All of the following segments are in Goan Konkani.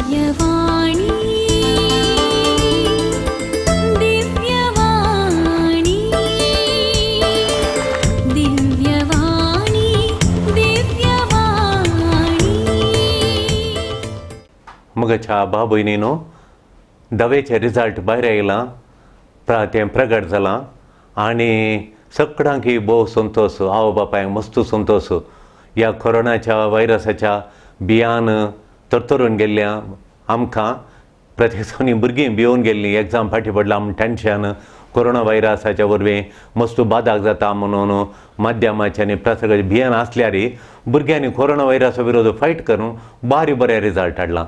दिव्यवाणी दिव्यवाणी दिव्यवाणी दिव्यवाणी. मगाच्या भाव भयणीनो, दवेचें रिजल्ट भायर आयलां, तें प्रगट जालां आनी सगळ्यांकय भोव संतोश, आवय बापायक मस्त संतोश. ह्या कोरोनाच्या व्हायरसाच्या भियान तरतरून गेल्ल्या आमकां प्रत्येक भुरगीं भियोवन गेल्लीं, एग्जाम फाटीं पडला म्हूण टेंशन, कोरोना व्हायरसाच्या वरवीं मस्त बादाक जाता म्हणून माध्यमाचे आनी प्रसाराचे भियान आसल्यार भुरग्यांनी कोरोना व्हायरसा विरोध फायट करून बारी बरें रिजल्ट हाडला.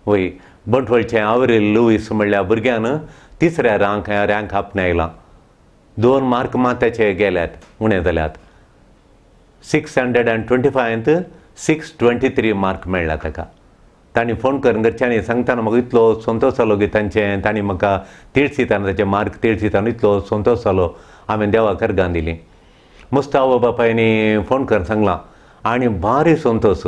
वय, बंटवळचें आवरील लुईस म्हणल्यार भुरग्यान तिसऱ्या रँक आपणायला. 2 मार्क मात ताचे गेल्यात, उणें जाल्यात. 625 623 मार्क मेळ्ळा ताका. तांणी फोन करून घरच्यांनी सांगतना म्हाका इतलो संतोश जालो की तांचे तांणी म्हाका तिळसितान ताचे मार्क तिळसितान इतलो संतोश जालो. हांवें देवाक अर्गां दिलीं. मस्त आवय बापायनी फोन करून सांगलां आनी भारी संतोश.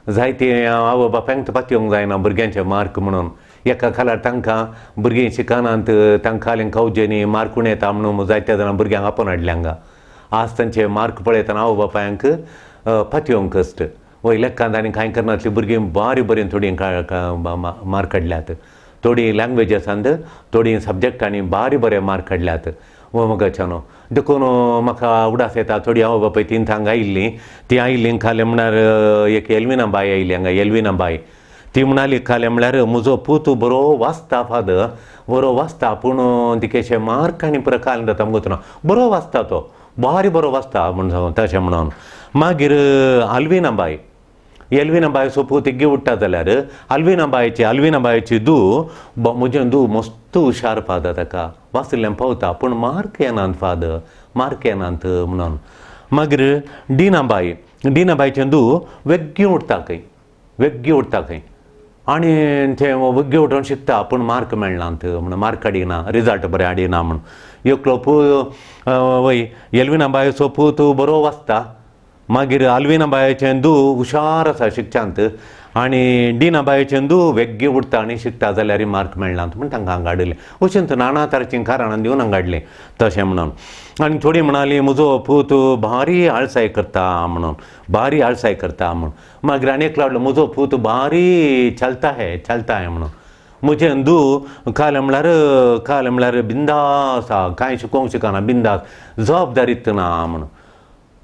जायते आवय बापायंक पातयेवंक जायना भुरग्यांचे मार्क म्हणून. एका काळार तांकां भुरगीं शिकनात, तांकां कवजेनी मार्क उणें येता म्हणून जायत्या जाणां भुरग्यांक आपोवन हाडले हांगा. आज तांचे मार्क पळयतना आवय बापायंक पातयेवंक कश्ट. वय, लेखांत आनी कांय करनासलीं भुरगीं बारी बरीं थोडीं मार्क काडल्यात, थोडीं लँग्वेजसांत, थोडीं सब्जॅक्टांनी बारी बरे मार्क काडल्यात. मगाच्यानो देखून म्हाका उडास येता थोडीं आवय बापाय तीं हांगा आयिल्लीं, तीं आयिल्लीं खालें म्हळ्यार एक एल्विना बाय आयिल्ली हांगा, एल्विना बाय. ती म्हणाली खालें म्हळ्यार म्हजो पूत बरो वाचता फादर, बरो वाचता, पूण तिकेशे मार्क आनी पुरो काल जाता मुगो ना, बरो वाचता तो, बारी बरो वाचता म्हूण सांगून तशें म्हणून. मागीर आल्विना बाय, एल्विना बायचो पूत एग्गी उठ्ठा जाल्यार आल्विना बायची, आल्विना बायची दू, म्हजें दू मस्त हुशार फादर, ताका वाचिल्लें पावता पूण मार्क येनात फादर, मार्क येनात म्हणून. मागीर डिना बाय, डिना बायचें दू वेग्गी उठता खंय, वेग्गी उठता खंय आनी तें वेग्गी उठून शिकता पूण मार्क मेळनात म्हणून, मार्क हाडिना, रिजल्ट बरें हाडिना म्हूण. एकलो पूत वय एल्विना बायचो पूत बरो वाचता, मागीर आल्विना बायचें दू हुशार आसा शिकच्यांत आनी डिना बायचें दू वेग्गी उठता आनी शिकता जाल्यार मार्क मेळनात म्हूण तांकां हांगा हाडिल्लें. अशें नाना तरांचीं कारणां दिवन हांगा हाडलें तशें म्हणून. आनी थोडीं म्हणालीं म्हजो पूत भारी आळसाय करता म्हणून, भारी आळसाय करता म्हूण. मागीर आनी एकलो हाडलो, म्हजो पूत भारी चलता है, चलता है म्हणून. म्हजें दू काल म्हळ्यार, काल म्हळ्यार बिंदास आसा, कांय शिकोवंक शिकना, बिंदास, जबाबदारीत ना म्हणून.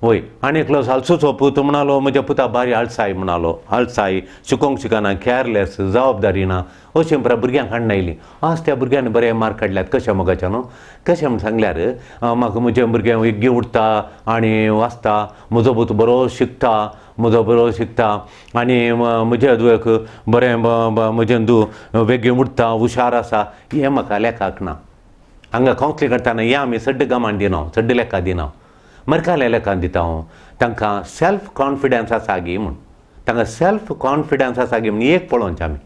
वय, आनी एकलो सालसूचो पूत म्हणालो म्हज्या पुता बारी आळसाय म्हणालो, आळसाय, शिकोवंक शिकना, कॅरलेस, जबाबदारी ना, अशें पुरा भुरग्यांक हाडून आयलीं. आज त्या भुरग्यांनी बरे मार्क काडल्यात. कशें मोगाच्या न्हू, कशें म्हूण सांगल्यार म्हाका म्हजें भुरगें वेग्गी उठता आनी वाचता, म्हजो पूत बरो शिकता, म्हजो बरो शिकता आनी म्हजें धुवेक बरें म्हजें धूव वेग्गी उठता, हुशार आसा, हें म्हाका लेखाक ना. हांगा कावन्सिलींग करतना हें आमी सड्ड गमान दिना, सड्ड लेखा दिना, मरकाले लेखान दिता हांव. तांकां सेल्फ कॉन्फिडन्स आसा गी म्हूण, तांकां सेल्फ कॉन्फिडन्स आसा गी म्हूण एक पळोवचें आमी.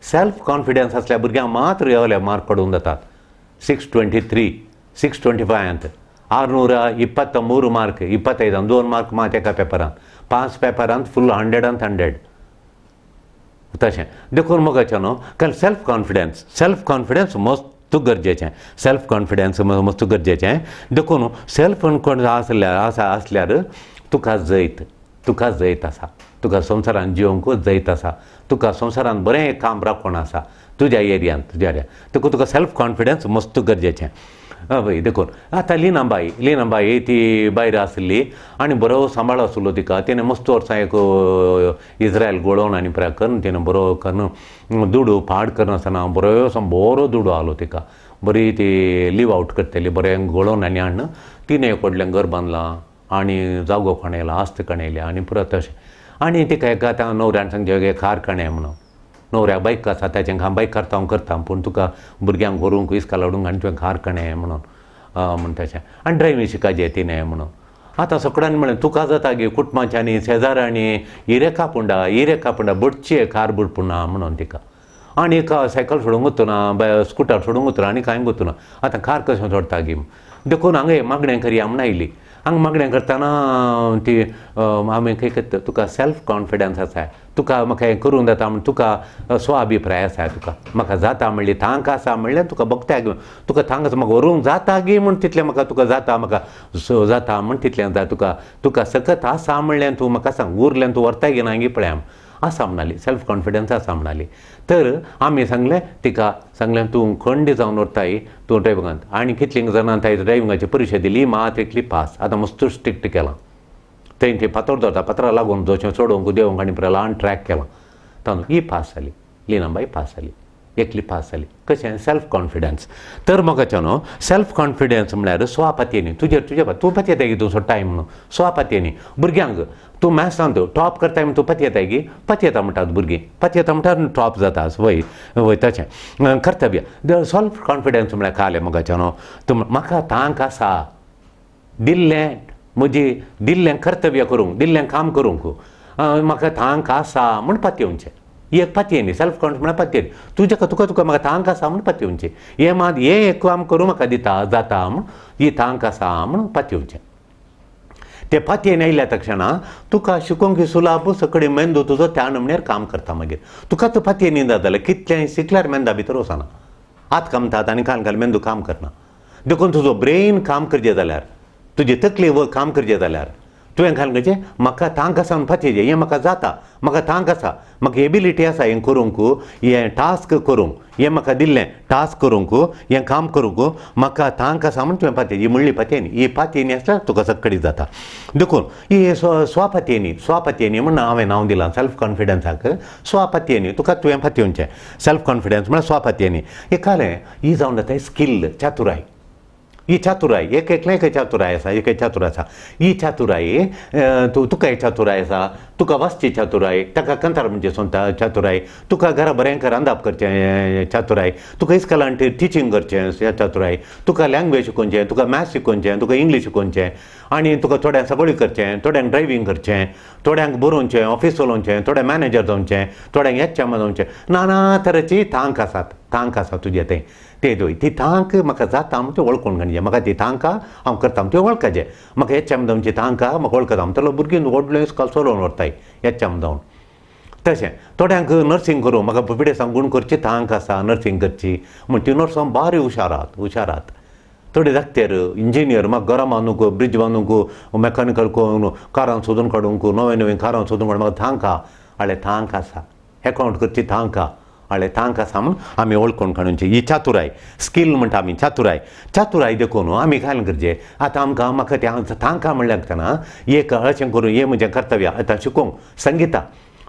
सेल्फ कॉन्फिडन्स आसल्यार भुरग्यांक मात्र येवले मार्क पडून जातात. 623, 625 623 मार्क, 25 2 मार्क मात एका पेपरांत, 5 पेपरांत फूल 100 100 तशें. देखून मोगाचें न्हू, कारण सेल्फ कॉन्फिडन्स, सेल्फ कॉन्फिडन्स मस्त गरजेचें, सेल्फ कॉन्फिडन्स मस्त गरजेचें. देखून सेल्फ कॉन्फिडन्स आसल्यार, आसा आसल्यार तुका जैत, तुका जैत आसा, तुका संवसारान जिवंक जैत आसा, तुका संवसारान बरें काम राखून आसा तुज्या एरियांत, तुज्या एरियांत. देखून तुका सेल्फ कॉन्फिडन्स मस्त गरजेचें. हय, देखून आतां लिना बाई, लिना बाई ती भायर आसली आनी बरो सांबाळ आसलो तिका. तिणें मस्त वर्सां एक इस्रायल गोळोवन आनी पुराय करून तिणें बरो करून दुडू पाड करनासतना बरो बरो दुडू आलो तिका. बरी ती लिव आवट करतली, बरें गोळोवन आनी हाडून तिणें एक व्हडलें घर बांदलां आनी जागो खणयला, आस्त खणयल्या आनी पुरो तशें. आनी तिका एक आतां न्हवऱ्यान सांगचें कार खणय म्हणून, न्हवऱ्याक बायक आसा ताचें हांव बायक करता, हांव करता, पूण तुका भुरग्यांक व्हरूंक इस्काल हाडूंक आनी तुवें कार खणय म्हणून म्हूण तशें. आनी ड्रायव्हींग शिकायचें तिणें म्हणून. आतां सगळ्यांनी म्हणलें तुका जाता गे कुटुंबाच्यांनी शेजाऱ्यांनी हिरेका पुंडा, हिरेका पुंडा बटची कार बुडपुणा म्हणून तिका. आनी एक सायकल सोडूंक वतना, स्कुटर सोडूंक वतना आनी कांय वतना आतां कार कशें सोडटा गे. देखून हांगा मागणें करया म्हूण आयली. हांगा मागणें करतना ती आमी खंय करता, तुका सेल्फ कॉन्फिडन्स आसा, तुका म्हाका हें करूंक जाता म्हूण तुका स्व अभिप्राय आसा, तुका म्हाका जाता म्हणली तांक आसा म्हणल्यार तुका बगता तुका तांक आसा म्हाका व्हरूंक जाता गी म्हूण तितलें म्हाका तुका जाता म्हाका जाता म्हूण तितलें जाता तुका तुका सकत आसा म्हणल्यार तूं म्हाका सांग उरलें तूं व्हरता गी ना गी पळय आसा म्हणाली, सेल्फ कॉन्फिडन्स आसा म्हणाली. तर आमी सांगलें तिका, सांगलें तूं खंड जावन व्हरताय तूं ड्रायविंगांत. आनी कितलीं जाणां ताय ड्रायविंगाची परिक्षा दिली मात एकली पास. आतां मस्त स्ट्रिक्ट केलां थंय थंय फातर दवरता, फातरा लागून जशें चडोवंक देंवंक आनी पळय ल्हान ट्रॅक केलां तातूंत ही पास जाली, लिनाबाई पास जाली, एकली पास जाली. कशें? Self confidence. तर म्हाका न्हू सेल्फ कॉन्फिडन्स म्हळ्यार स्वापातयेनी तुजेर तुजे तूं पतयेताय गी तूं सोडटाय म्हणून स्वापातयेनी. भुरग्यांक तूं मॅथ्सांत टॉप करताय म्हूण तूं पतयेताय गी, पतयेता म्हणटात भुरगीं, पतयेता म्हणटात टॉप जाता वय वय तशें कर्तव्य. सेल्फ कॉन्फिडन्स म्हळ्यार कालें म्हाका न्हू तूं म्हाका तांक आसा दिल्लें म्हजी दिल्लें कर्तव्य करूंक, दिल्लें काम करूंक म्हाका तांक आसा म्हूण पतयेवचें. ही एक पतयेनी, सेल्फ कॉन्फिडन्स म्हळ्यार पतयेनी तुज्या तुका तुका म्हाका तांक आसा म्हूण पतयेवचें. हें मात हें एक काम करूं म्हाका दिता जाता म्हूण ही तांक आसा म्हूण पतयेवचें. ते पतयेन आयल्या तक्षणा तुका शिकोवंक सुलाभ सगळी मेंदू तुजो त्या नमण्यार काम करता. मागीर तुका तो पतयेनी जाता कितलें शिकल्यार मेंदा भितर वचना, हात कामतात आनी कान घाल मेंदू काम करना. देखून तुजो ब्रेन काम करचें जाल्यार, तुजी तकली काम करचें जाल्यार तुवें घाल करचें म्हाका तांक आसा म्हूण पतयेचें, हें म्हाका जाता, म्हाका तांक आसा, म्हाका एबिलिटी आसा हें करूंक, हें टास्क करूंक, हें म्हाका दिल्लें टास्क करूंक, हें काम करूंक म्हाका तांक आसा म्हूण तुवें पतयेची. ही म्हणली पतयेनी, ही पतयेनी आसल्यार तुका सक्कडी जाता. देखून ही स्वापतयेनी, स्वापतयेनी म्हूण हांवें नांव दिलां सेल्फ कॉन्फिडन्साक. स्वापतयेनी तुका तुवें पतयेवचें. सेल्फ कॉन्फिडन्स म्हळ्यार स्वापतयेनी. एकालें ही जावन जाता स्किल, चातुराय. ही चातुराय एक एकलें एक चातुराय आसा, एक चातुराय आसा. ही चातुराय तूं तुका एक चातुराय आसा, तुका वाचची चातुराय, ताका कंतार म्हणजे सोंता चातुराय, तुका घरा बरें रांदप करचें चातुराय, तुका इस्कॉलान टिचींग करचें चातुराय, तुका लँग्वेज शिकोवचें, तुका मॅथ्स शिकोवचें, तुका इंग्लीश शिकोवचें, आनी तुका थोड्यांक सगळें करचें, थोड्यांक ड्रायवींग करचें, थोड्यांक बरोवचें, ऑफिस चलोवचें, थोड्यांक मॅनेजर जावचें, थोड्यांक एच एम जावचें, नाना तरेची तांक आसात, तांक आसा तुजे थंय. ते दोय ती तांक म्हाका जाता म्हूण ती वळखून काडचें, म्हाका ती तांक हांव करता म्हूण ती वळखाचें. म्हाका एच एम जावची तांक म्हाका वळखता म्हणटलो भुरगीं व्हडलें इस्कॉल चलोवन व्हरताय एच एम जावन. तशें थोड्यांक नर्सींग करूं, म्हाका पिडेस्तांक गूण करची तांक आसा नर्सींग करची म्हूण ती नर्सां बारी हुशारात हुशारात. थोडे डाक्टर इंजिनियर म्हाका घरां बांदूंक, ब्रिज बांदूंक, मॅकानिकल कारां सोदून काडूंक, नवें नवें कारां सोदून काडूंक म्हाका तांक आहा, हाडलें तांक आसा, एकावंट करची तांक आहा, हाडलें तांक आसा म्हूण आमी वळखून काडूनची. ही चातुराय, स्कील म्हणटा आमी, चातुराय. चातुराय देखून आमी काय करचें आतां आमकां म्हाका तें तांकां म्हणल्यार आसतना एक अशें करून हें म्हजें कर्तव्य आतां शिकोवंक संगिता,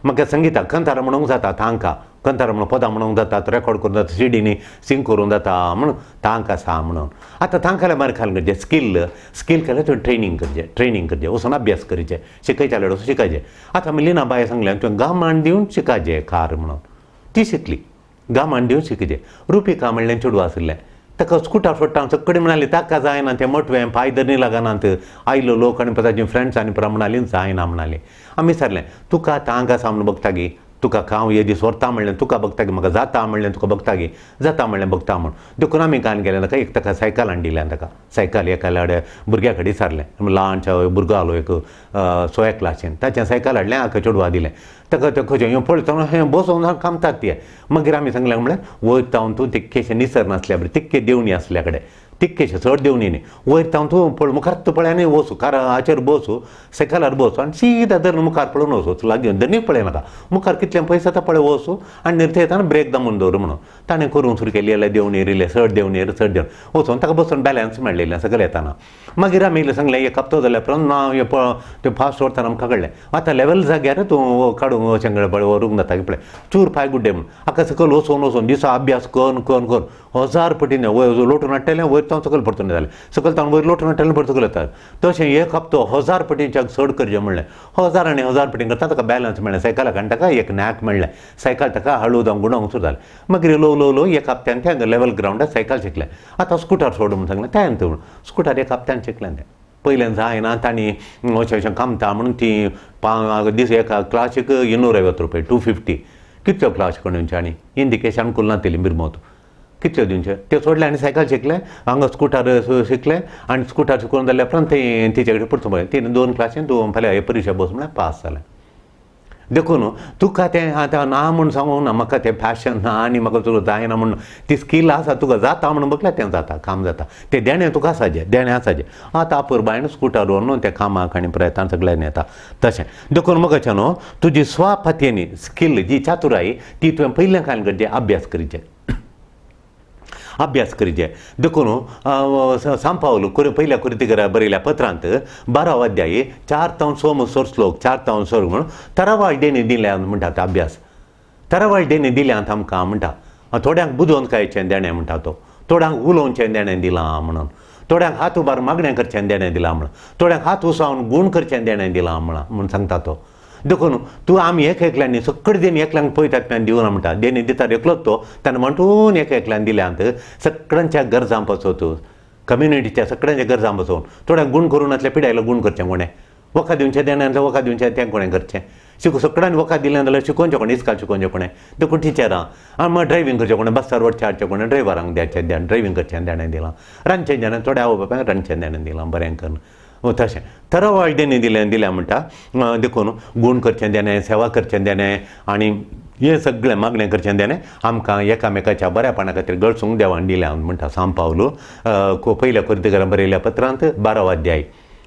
म्हाका संगिता कंतार म्हणूंक जाता तांकां, कंतार म्हणून पदां म्हणूंक जातात, रेकॉर्ड करूंक जाता, सिडीनी सिंग करूंक जाता म्हणून तांक आसा म्हणून. आतां तांकां मार खाल करचें स्कील, स्कील केल्यार तुवें ट्रेनींग करचें, ट्रेनींग करचें, वचून अभ्यास करचें, शिकयताले वचून शिकायचें. आतां आमी लिना बाय सांगलें तुवें गामान दिवन शिकायचें कार म्हणून, ती शिकली गामान दिवन शिकचें. रुपिका म्हणलें चेडूं आशिल्लें ताका स्कुटर सोडटा सगळी म्हणाली ताका जायना तें मोटवें पांय धरणी लागनात, आयलो लोक आनी ताजी फ्रेंड्स आनी परा म्हणाली जायना म्हणाली. आमी विचारलें तुका तांक आसा म्हूण बगता गी, तुका हांव हे दीस व्हरता म्हणलें तुका बगता गी, म्हाका जाता म्हणलें तुका बगता गी, जाता म्हणलें बगता म्हूण. देखून आमी कान गेले ताका एक ताका सायकल हाडिल्लें, ताका सायकल एका भुरग्या कडेन विचारलें, ल्हानशा भुरगो आलो एक सोया क्लासीन, ताचें सायकल हाडलें हाका चेडवा दिलें ताका तें खंयचें हें पळयतना हें बसोवन कामतात ते. मागीर आमी सांगलें म्हणल्यार वयर तावन तूं तितकेशें निसर नासल्या बरें, तितके देंवणी आसल्या कडेन, तितकेशें चड देंवणी न्ही, वयर तावन तूं पळय मुखार तूं पळय आनी वचूं काराचेर बसूं, सायकलार बसूं आनी सीधा धरून मुखार पळोवन वचूं, लागीं धरणी पळय नाका, मुखार कितलें पयस आतां पळय वचूं आनी निर्ते येतना ब्रेक दामून दवर म्हणून. ताणें करूंक सुरू केली जाल्यार देंवणेर इल्लें चड देंवणेर चड देंवणेर वचून ताका बसून बॅलन्स मेळ्ळें सगळें येतना. मागीर आमी इल्लें सांगलें एक हप्तो जाल्या उपरांत ना हें पळय तें फास्ट व्हरतना आमकां कळ्ळें आतां लेवल जाग्यार तूं काडूंक अशें पळय व्हरूंक जाता की पळय चूर पांय गुड्डे म्हूण हाका सकयल वचून वचून दिसा अभ्यास करून करून करून 1000 पटीन वयर लोटून हाडटलें, वयर तावन सकयल परतून येतालें, सकयल तावन वयर लोटून हाडटलें परत सकयल येतालें. तशें एक हप्तो 1000 पटींच्या चड करचें म्हणलें, 1000 आनी 1000 पटीन करता ताका बॅलन्स मेळ्ळें सायकलाक आनी ताका एक नॅक मेळ्ळें, सायकल ताका हळू जावन गुणोवंक सुरू जालें. मागीर ल्हव ल्हव ल्हव एक हप्त्यान तें लेवल ग्रावंडार सायकल शिकलें. आतां स्कुटर सोड म्हूण सांगलें तें म्हूण स्कुटर एक हप्त्यान शिकलें तें. पयलें जायना तांणी अशें अशें कामता म्हणून ती दीस एका क्लासीक 250 रुपया 250 कितल्यो क्लास करून दिवचे आनी इंडिकेशन करून नातिल्ली मिरमोत कितल्यो दिवचे ते सोडले आनी सायकल शिकले, हांगा स्कुटर शिकले आनी स्कुटर शिकून जाल्या उपरांत ते तिचे कडेन परतून पळय तीन 2 क्लासीन तूं फाल्यां हे परिक्षा बस म्हळ्यार पास जालें. देखून तुका तें आतां ना म्हूण सांगूंक ना, म्हाका तें पॅशन ना आनी म्हाका तुका जायना म्हूण, ती स्कील आसा तुका जाता म्हणून बघल्यार तें जाता, काम जाता, तें देणें तुका आसाचें, देणें आसाचें. आतां अपुरबायन स्कुटर व्हरून तें कामाक आनी प्रयत्न सगळ्यांनी येता तशें. देखून म्हाका न्हू तुजी स्वापत्यनी स्कील जी चातुराय ती तुवें पयलें कांय करचें, अभ्यास करचें, अभ्यास करचे. देखून सांपावल पयल्या कुरितीकरा बरयल्या पत्रांत 12 अध्याय 4 तावन 6 श्लोक 4 तावन 6 म्हणून तरावाळ देणी दिल्या म्हणटा अभ्यास, तरावाळ देणी दिल्यात आमकां म्हणटा. थोड्यांक बुदवंतकायेचें देणें म्हणटा तो, थोड्यांक उलोवचें देणें दिलां म्हणून, थोड्यांक हात उबार मागणें करचें देणें दिलां म्हणून, थोड्यांक हात उसावन गूण करचें देणें दिलां म्हूण सांगता तो. देखून तूं आमी एक एकल्यांनी सगळे देणी एकल्यांक पळयतात प्यान दिवना म्हणटा, देणी दितात एकलोच तो, ताणें म्हणटून एक एकल्यान दिल्यांत सगळ्यांच्या गरजां पासत, कम्युनिटीच्या सगळ्यांच्या गरजां पासून. थोड्यांक गूण करून नासल्यार पिडायलो गूण करचें कोणें, वखद दिवचें देणें नासल्यार वखद दिवचें तें कोणें करचें, शिक सगळ्यांनी वखद दिलें जाल्यार शिकोवचें कोणें, इस्काल शिकोवचें कोणें, देखून टिचरां आनी मागीर ड्रायव्हींग करचें कोणें, बसार वचचें हाडचें कोणें, ड्रायव्हरांक द्याचें ड्रायव्हींग करचें देणें दिलां, रांदचें देणें थोड्या आवय बापायक रांदचें देणें दिलां बरें करून तशें तरावाळ देणें दिलें दिल्या म्हणटा. देखून गूण करचें देणें, सेवा करचें देणें आनी हें सगळें मागणें करचें देणें आमकां एकामेकाच्या बऱ्यापणा खातीर गळसूंक देवान दिल्या म्हणटा सांपावलो पयल्या कुरितीकरां बरयल्या पत्रांत 12 अध्याय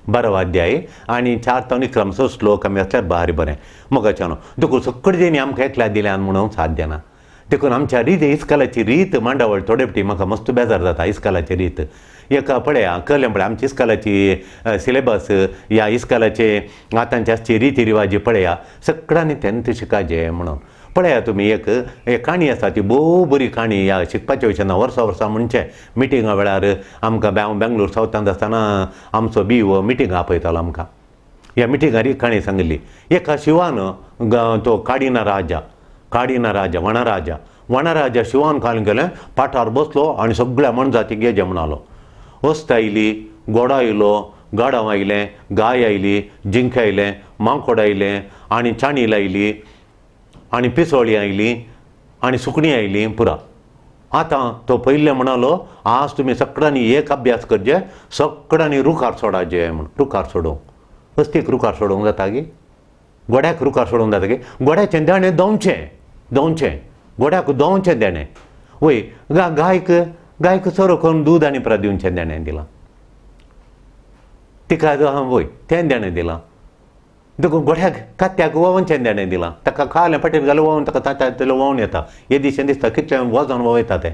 12 अध्याय आनी 4 तावन 11 श्लोक आमी आसल्यार भारी बरें मोगाच्यानो. देखून सगळे देणी आमकां एकल्या दिल्यान म्हणून साध्य ना. देखून आमच्या रीत इस्कालाची रीत मांडावळ थोडे फावटी म्हाका मस्त बेजार जाता इस्कालाची रीत. एक पळया कळ्ळें पळय आमची इस्कालाची सिलेबस ह्या इस्कालाचे आतांची आसची रिती रिवाजी पळया सगळ्यांनी तेन्ना शिकाचे म्हणून. पळया तुमी एक एक काणी आसा ती भोव बरी काणी ह्या शिकपाच्या विशयान वर्सां वर्सां म्हणचें मिटिंगा वेळार आमकां बेंगलोर सावथांत आसतना आमचो बी हो मिटिंगा आपयतालो आमकां. ह्या मिटिंगार एक काणी सांगिल्ली, एका शिवान तो काडिना राजा, काडिना राजा वणराजा, वणराजा शिवान खावन गेलें पाटार बसलो आनी सगळ्या मनजातीक गेजे म्हणालो. वस्त आयली, घोडो आयलो, गाडव आयलें, गाय आयली, जिंक आयलें, मांकोड आयलें आनी चाणील आयली आनी पिसोळी आयली आनी सुकणीं आयली पुरा. आतां तो पयलें म्हणालो आज तुमी सगळ्यांनी एक अभ्यास करचे, सगळ्यांनी रुखार सोडाचे म्हूण. रुखार सोडोवंक हस्तीक रुखार सोडोवंक जाता गी, घोड्याक रुखार सोडोवंक जाता गी, घोड्याचें देणें दोवचें, दोवचें घोड्याक दोवचें देणें वय, गायक गायक सोरो करून दूद आनी परत दिवचें देणें दिलां तिका, वय तें देणें दिलां. देखून घोड्याक कात्याक व्होवचें देणें दिलां, ताका खालें पटेर घालें व्होवन ताका तांतलें व्होवन येता, हे दिशेन दिसता कितलें वजन व्होवयता तें,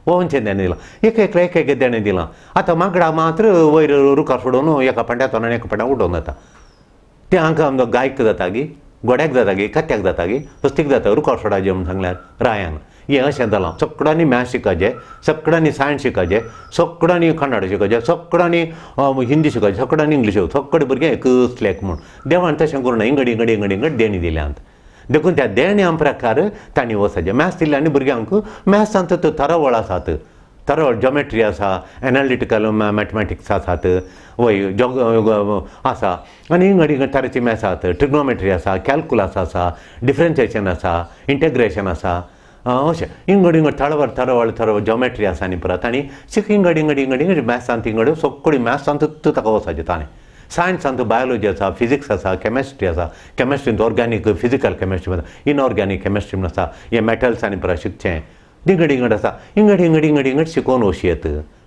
व्होवचें देणें दिलां. एक एकलें एक एक देणें दिलां. आतां मागडा मात्र वयर रुखार सोडून एका पांड्यातून आनी एका पांड्या उडोवन जाता, तें हांकां गायक जाता गी, घोड्याक जाता गी, कात्याक जाता गी, हस्तीक जाता, रुखार सोडाचें म्हूण सांगल्यार रायान. हें अशें जालां, सगळ्यांनी मॅथ्स शिकाचें, सगळ्यांनी सायन्स शिकाचें, सगळ्यांनी कन्नड शिकाचें, सगळ्यांनी हिंदी शिकाचें, सगळ्यांनी इंग्लीश शिकाचें, सगळे भुरगे एकच लेख म्हूण. देवान तशें करूं ना, इंगड इंगड इंगड इंगड देणी दिल्यांत. देखून त्या देण्या प्रकार तांणी वचपाचें. मॅथ्स दिल्ले आनी भुरग्यांक मॅथ्सांत थरावळ आसात, थरावळ जॉमेट्री आसा, एनालिटिकल मॅथमॅटिक्स आसात, वय जॉग आसा आनी इंगड इंगड तरेची मॅथ्स आसात, ट्रिग्नोमेट्री आसा, कॅल्कुलस आसा, डिफरन्सिएशन आसा, इंटेग्रेशन आसा, अशें इंगड इंगड थळवळ थळवळ थळवळ जॉमेट्री आसा आनी परत आनी शिक इंगड इंगड इंगड इंगड मॅथ्सांत इंगड सगळी मॅथ्सांत ताका वचपाचें ताणें. सायन्सांत बायोलॉजी आसा, फिजिक्स आसा, केमिस्ट्री आसा, केमिस्ट्रींत ऑर्गेनीक फिजिकल केमिस्ट्री आसा, इनऑर्गेनीक केमिस्ट्री म्हूण आसा, हे मेटल्स आनी परत शिकचें इंगड इंगड आसा, इंगड इंगड इंगड इंगड शिकोवन वचयेत.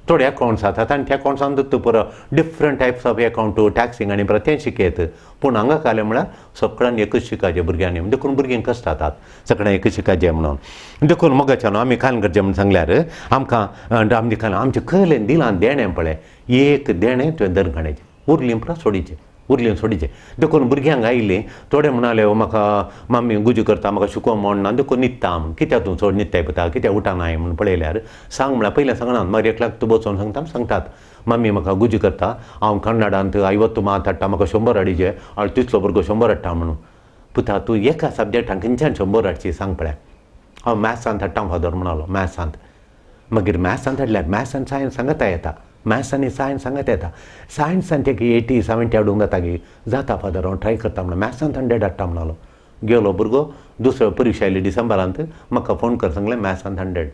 थोडे अकावंट्स आसात आनी त्या अकावंट्सान परत different types of account taxing आनी परत तें शिकयत. पूण हांगा कालें म्हळ्यार सगळ्यांनी एकच शिकाचें भुरग्यांनी, देखून भुरगीं कश्ट जातात सगळ्यांनी एकच शिकाचें म्हणून. देखून मोगाच्यान आमी काल करचें म्हूण सांगल्यार आमकां आमचें काल आमचें कलें दिलां देणें पळय एक देणें तुवें दर काडचें, उरलीं परत सोडीचें, उरलीं सोडीचें. देखून भुरग्यांक आयलीं थोडे म्हणाले म्हाका मामी गुजी करता, म्हाका शिकोवंक म्हण ना, देखून न्हिदता म्हूण. कित्याक तूं चड न्हिदताय पुता, कित्याक उठानाय म्हूण पळयल्यार सांग म्हळ्यार पयलें सांगना, मागीर एकल्याक तूं बसोवन सांगता, सांगतात मामी म्हाका गुजी करता, हांव कन्नडांत 50 मात हाडटा, म्हाका 100 हाडीचे आनी तितलो भुरगो 100 हाडटा म्हणून. पुता तूं एका सब्जेक्टान खंयच्यान 100 हाडची सांग पळय. हांव मॅथ्सांत हाडटा फादर म्हणालो, मॅथ्सांत. मागीर मॅथ्सांत हाडल्यार मॅथ्स आनी सायन्स सांगता येता, मॅथ्स आनी सायन्स सांगत येता, सायन्सान तेका 80 70 हाडूंक जाता गी, जाता फादर हांव ट्राय करता म्हणून मॅथ्सांत 100 हाडटा म्हणालो. गेलो भुरगो, दुसरो परिक्षा आयली डिसेंबरांत, म्हाका फोन कर सांगलें मॅथ्सांत 100.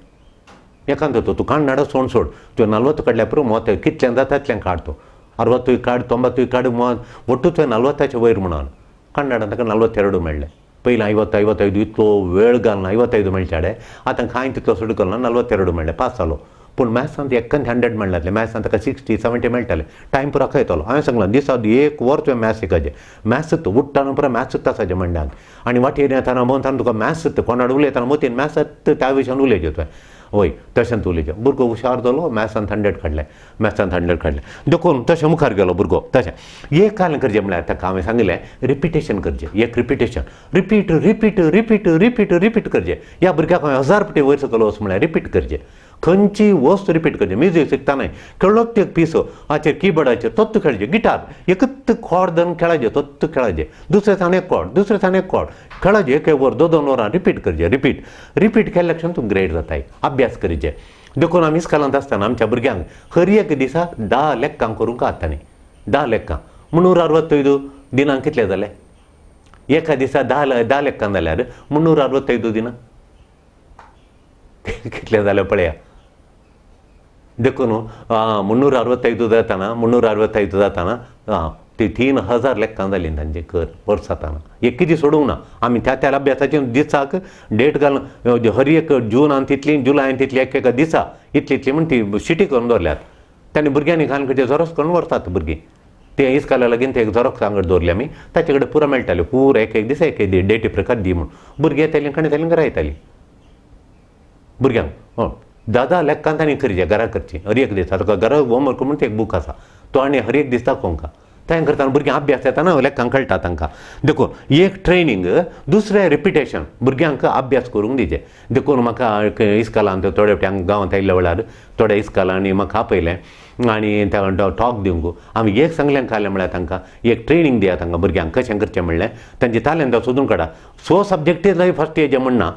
एकांत तो तूं कन्नड सोड सोड, तुवें 40 काडल्यार पुरो, मोत कितल्यान जाता तितल्यान काड, तो 60 काड, 90 काड, मोत ಒಟ್ಟು तुवें 40 वयर म्हणून. कन्नडान ताका 42 मेळ्ळें. ಪೈಲ 50 55 इतलो वेळ घालना 55 मेळचाडे आतां कांय तितलो सुट करना 42 मेळ्ळे पास जालो. पूण मॅथ्सांत एकन 100 मेळनासलें, मॅथ्सांत ताका 60 70 मेळटालें. टायम पुरो येतलो. हांवें सांगलां दिसाक 1 वर तुवें मॅथ्स शिकाचें, मॅथ्स उठ्ठा पुरो मॅथ्स आसाचें मंड्यांत आनी वाटेर येताना भोंवताना तुका मॅथ्स कोणाड उलयतना मोतीन मॅथ्स त्या विशयान उलयचें तुवें. वय तशें उलयचें. भुरगो हुशार जालो, मॅथ्सांत 100 काडलें, मॅथ्सांत 100 काडलें. देखून तशें मुखार गेलो भुरगो. तशें एक कारण करचें म्हळ्यार ताका हांवें सांगलें रिपिटेशन करचें, एक repetition repeat repeat repeat repeat repeat करचें. ह्या भुरग्याक हांवें 1000 पटी वयर सकयल वच म्हळ्यार रिपीट करचें, खंयची वस्त रिपीट करचें. म्युजीक शिकतना खेळत एक पिसो हाचेर किबोर्डाचेर तोत्त खेळचें, गिटार एकच कॉर्ड धरून खेळाचें, तोत्त खेळाचें, दुसरें दिसान एक कॉर्ड, दुसरें दिसान एक कॉर्ड खेळाचें, एक वर 2 2 वरां रिपीट करचें. रिपीट रिपीट केल्ल्या क्षण तूं ग्रेड जाताय. अभ्यास करचें. देखून आमी इस्कॉलांत आसतना आमच्या भुरग्यांक हर एक दिसा 10 लेक्कां करूंक आतां 10 लेक्कां 365 दिनांक कितले जाले? एका दिसा 10 लेक्कां जाल्यार 365 दिनां कितले जाले पळया. देखून 365 जाताना 365 जाताना ती 3000 लेक्कां जालीं तांची कर वर्स जाताना. एक कितें सोडूंक ना आमी त्या त्या अभ्यासाचे दिसाक डेट घालून हर एक जूनान तितली जुलयान तितली एक एका दिसा इतली इतली म्हण ती शिटी करून दवरल्यात. तांणी भुरग्यांनी घालून खंयचे झेरोक्स करून व्हरतात भुरगीं. ते इस्काला लागीं ते एक झेरोक्स हांगा दवरले आमी, ताचे कडेन पुरो मेळटाले पुरो एक एक दिसा एक एक डेटी प्रकार दी म्हूण. भुरगीं येतालीं खंय येतालीं घरा येतालीं भुरग्यांक. हय 10 लेक्कां तांणी करचें, घरा करचीं हर एक दिसा. तुका घरा होमवर्क म्हूण एक बूक आसा तो आनी हर एक दीस दाखोवंक तें करतना भुरग्यांक अभ्यास येताना लेक्कांक कळटा तांकां. देखून एक ट्रेनींग, दुसरें रिपिटेशन, भुरग्यांक अभ्यास करूंक दिवचें. देखून म्हाका इस्कॉलांत थोडे फावटी गांवांत आयिल्ल्या वेळार थोड्या इस्कॉलांनी म्हाका आपयलें आनी टॉक दिवंक. आमी एक सांगलें कालें म्हळ्यार तांकां एक ट्रेनींग दिया तांकां भुरग्यांक कशें करचें म्हणलें, तांची तालेंतां सोदून काडा. सो सब्जेक्ट फर्स्ट एज म्हणना,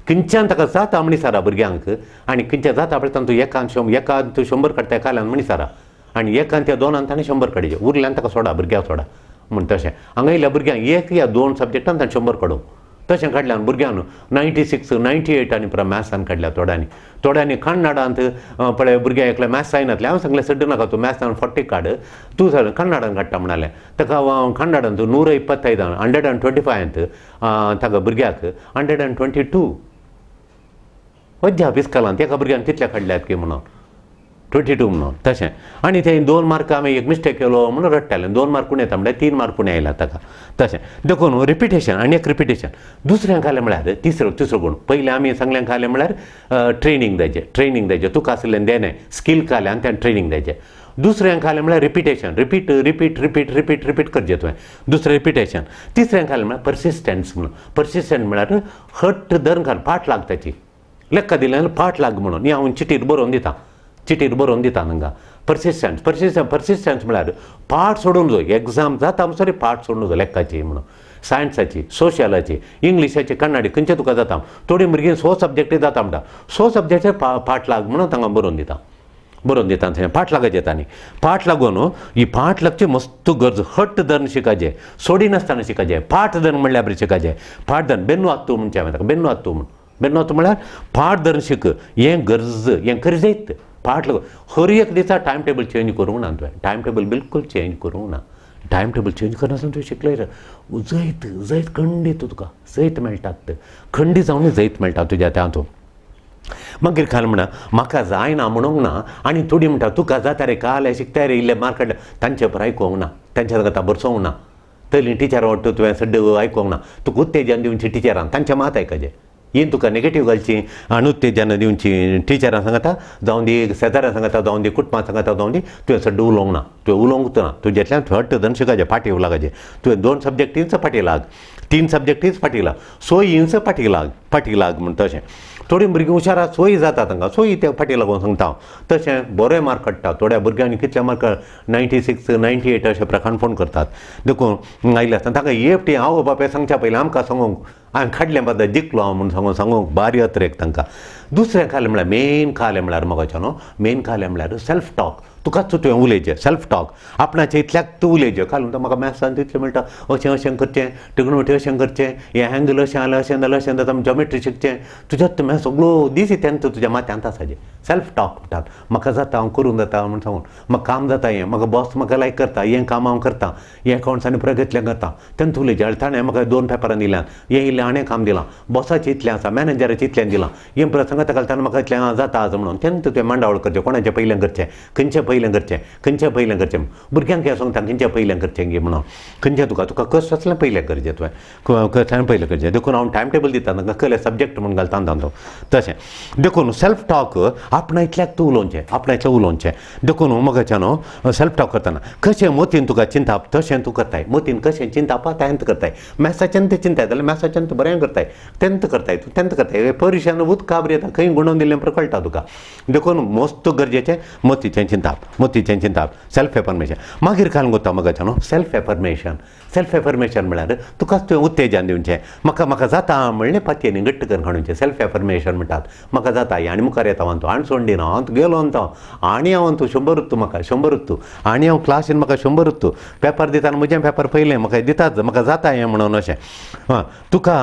खंयच्यान ताका जाता म्हणिसारा भुरग्यांक आनी खंयच्या जाता पळय तांतूं एकान एकान 100 काडटा एकाल्यान म्हणिसारा आनी एकान त्या 2 ताणें 100 काडचें, उरल्यान ताका सोडा भुरग्याक सोडा म्हूण. तशें हांगा येयल्या भुरग्यांक 1 या 2 सब्जेक्टान ताणें 100 काडूंक. तशें काडल्यान भुरग्यान 96 98 आनी पुरो मॅथ्सान काडल्या थोड्यांनी. थोड्यांनी कन्नडांत पळय भुरग्यां एकल्या मॅथ्स जायनातलें, हांवें सांगलें सड्ड नाका तूं मॅथ्सान 40 काड, तूं सांग कन्नडान काडटा म्हणालें. ताका कन्नडांत 125 125 ताका भुरग्याक 122 वज्जा इस्कॉलांत एका भुरग्यान तितले काडल्यात की म्हणून 22 म्हणून. तशें आनी ते 2 मार्क आमी एक मिस्टेक केलो म्हणून रडटाले, 2 मार्क उणें येता म्हळ्यार 3 मार्क उणें आयला ताका. तशें देखून रिपिटेशन आनी एक रिपिटेशन. दुसऱ्यांक घालें म्हळ्यार तिसरो गूण. पयलें आमी सांगल्यांक घालें म्हळ्यार ट्रेनींग द्यायचें, ट्रेनींग द्यायचें, तुका आसलें देणें स्कील घालें आनी तें ट्रेनींग द्यायचें. दुसऱ्यांक घालें म्हळ्यार repetition, repeat repeat repeat repeat repeat करचें तुवें, दुसरें रिपिटेशन. तिसऱ्यांक घालें म्हळ्यार पर्सिस्टन्स म्हणून. पर्सिस्टंट म्हळ्यार हट धरून घाल, पाठ लाग ताची, लेक्का दिलें जाल्यार पाठ लाग म्हणून. ही हांव चिटीर बरोवन दिता, चिटीर बरोवन दिता तांकां. पर्सिस्टन्स पर्सिस्टन्स पर्सिस्टन्स म्हळ्यार पाठ सोडून जाय, एग्जाम जाता म्हणसर पाठ सोडून जाय लेक्काची म्हणून, सायन्साची, सोशलाची, इंग्लिशाची, कन्नडी खंयचे तुका जाता. थोडीं भुरगीं सो सब्जेक्ट जाता म्हणटा, सो सब्जेक्टार पाठ लाग म्हणून तांकां बरोवन दिता, बरोवन दिता थंय पाठ लागायचे तांणी. पाठ लागून ही पाठ लागची मस्त गरज, हट्ट धरून शिकाचें, सोडिनासतना शिकाचें. पाठ धरून म्हणल्यार बरें शिकाचें, पाठ धरून बेन्नू आत्तू म्हणचें हांवें ताका, बेन्नू आत्तू म्हूण. बेन्नू आत्तू म्हळ्यार पाठ धरून शिक, हें गरज, हें गरजेत पाठ लागून. हर एक दिसा टायम टेबल चेंज करूंक ना तुवें, टायम टेबल बिलकूल चेंज करूंक ना. टायम टेबल चेंज करनासतना तुवें शिकलें जैत, जैत खंडीत तुका जैत मेळटात, खंडीत जावन जैत मेळटा तुज्या त्या हातूंत. मागीर खाल म्हणा म्हाका जायना म्हणूंक ना आनी थोडी म्हणटा तुका जाता रे काल शिकता रे इल्ले मार्क काडले, तांचे पर आयकोंक ना, तांच्या सांगता बरसोंक ना. तरी टिचर वाडटा तुवें सड्ड आयकोंक ना, तुका उत्तेजन दिवची टिचरान, तांचें मात आयकाचें. येन तुका नेगेटीव घालची आनी उत्तेजन दिवची टिचरां सांगता जावं दी, शेजाऱ्यां सांगता जावं दी, कुटुंबां सांगता जावं दी, तुवें सड्ड उलोवंक ना, तुवें उलोवंक ना, तुजेंतल्यान हट्ट धरून शिकाचें, फाटीं लागाचें. तुवें 2 सब्जेक्टींच फाटीं लाग, 3 सब्जेक्टींच फाटीं लाग, सोयींच फाटीं लाग, फाटीं लाग म्हण. तशें थोडीं भुरगीं हुशार आसा, सोयी जाता तांकां, सोयी ते फाटीं लागून सांगता हांव. तशें बरे मार्क काडटा थोड्या भुरग्यांनी, कितले मार्क 96 98 अशें प्रकारान फोन करतात. देखून आयले आसतना तांकां एकटी आवय बापाय सांगच्या पयलीं आमकां सांगूंक हांवें काडलें बादा जिखलो हांव म्हूण सांगून सांगूंक बारी अत्रेक तांकां. दुसरें खालें म्हळ्यार मेन खालें म्हळ्यार म्हाका न्हू, मेन खालें म्हळ्यार सेल्फ टॉक. तुकाच तुवें उलयचें, सेल्फ टॉक आपणाचें इतल्याक तूं उलयचें. काल म्हणटा म्हाका मॅथ्सान तितलें मेळटा, अशें अशें करचें, ट्रिग्नोमेट्री अशें करचें, हें एंगल अशें जालें अशें जालें अशें जाता, जॉमेट्री शिकचें, तुज्याच मॅथ्स सगळो दीस तेन्ना तुज्या माथ्यांत आसाचें. सेल्फ टॉक म्हणटात, म्हाका जाता हांव करूंक जाता म्हूण सांगून, म्हाका काम जाता हें, म्हाका बॉस म्हाका लायक करता, हें काम हांव करता, हें अकावंट्सांनी प्रगतलें करता, तेन्ना उलयचें. आनी ताणें म्हाका 2 पेपरां दिल्यात, हें इल्लें इल्लें हाणें काम दिलां, बॉसाचें इतलें आसा, मॅनेजराचें इतलें दिलां, हें प्रसंग ताका ताणें म्हाका इतलें जाता आसा म्हणून तेन्ना तुवें मांडावळ करचें, कोणाचें पयलें करचें, खंयचें पयलें करचें, खंयचें पयलें करचें. भुरग्यांक हें सांगता खंयचें पयलें करचें गे म्हणून, खंयचें तुका तुका कशें आसलें पयलें करचें, तुवें कसलें पयलें करचें. देखून हांव टायम टेबल दिता तांकां, कसलें सब्जेक्ट म्हूण घालता तांचो तशें. देखून सेल्फ टॉक आपणा इतल्याक तूं उलोवचें, आपणा इतलें उलोवचें. देखून म्हाका न्हू सेल्फ टॉक करतना कशें मतीन तुका चिंताप तशें तूं करताय, मतीन कशें चिंतापा तेंत करताय, मॅसाच्यान तें चिंताय जाल्यार मॅसाच्यान तूं बरें करताय, तेंत करताय तूं तेंत करताय. परिशान उदक काबर येता खंय गुणोवन दिल्लें कळटा तुका. देखून मस्त गरजेचें मतीचें चिंताप, मतीचें चिंताप, सेल्फ एफर्मेशन. मागीर काल कोत्ता म्हाका न्हू सेल्फ एफर्मेशन. सेल्फ एफर्मेशन म्हळ्यार तुकाच तुवें उत्तेजन दिवचें, म्हाका म्हाका जाता म्हणलें पातयेनी घट्ट करून हाडुचें. सेल्फ एफर्मेशन म्हणटात म्हाका जाता हें आनी मुखार येता हांव, आनी सोडून दिना हांव, गेलो अंत आनी हांव तूं 100 उत्तू म्हाका 100 उत्तू, आनी हांव क्लासीन म्हाका 100 उत्तू, पेपर दितना म्हजें पेपर पयलें म्हाका दितात म्हाका जाता हें म्हणून अशें. आं तुका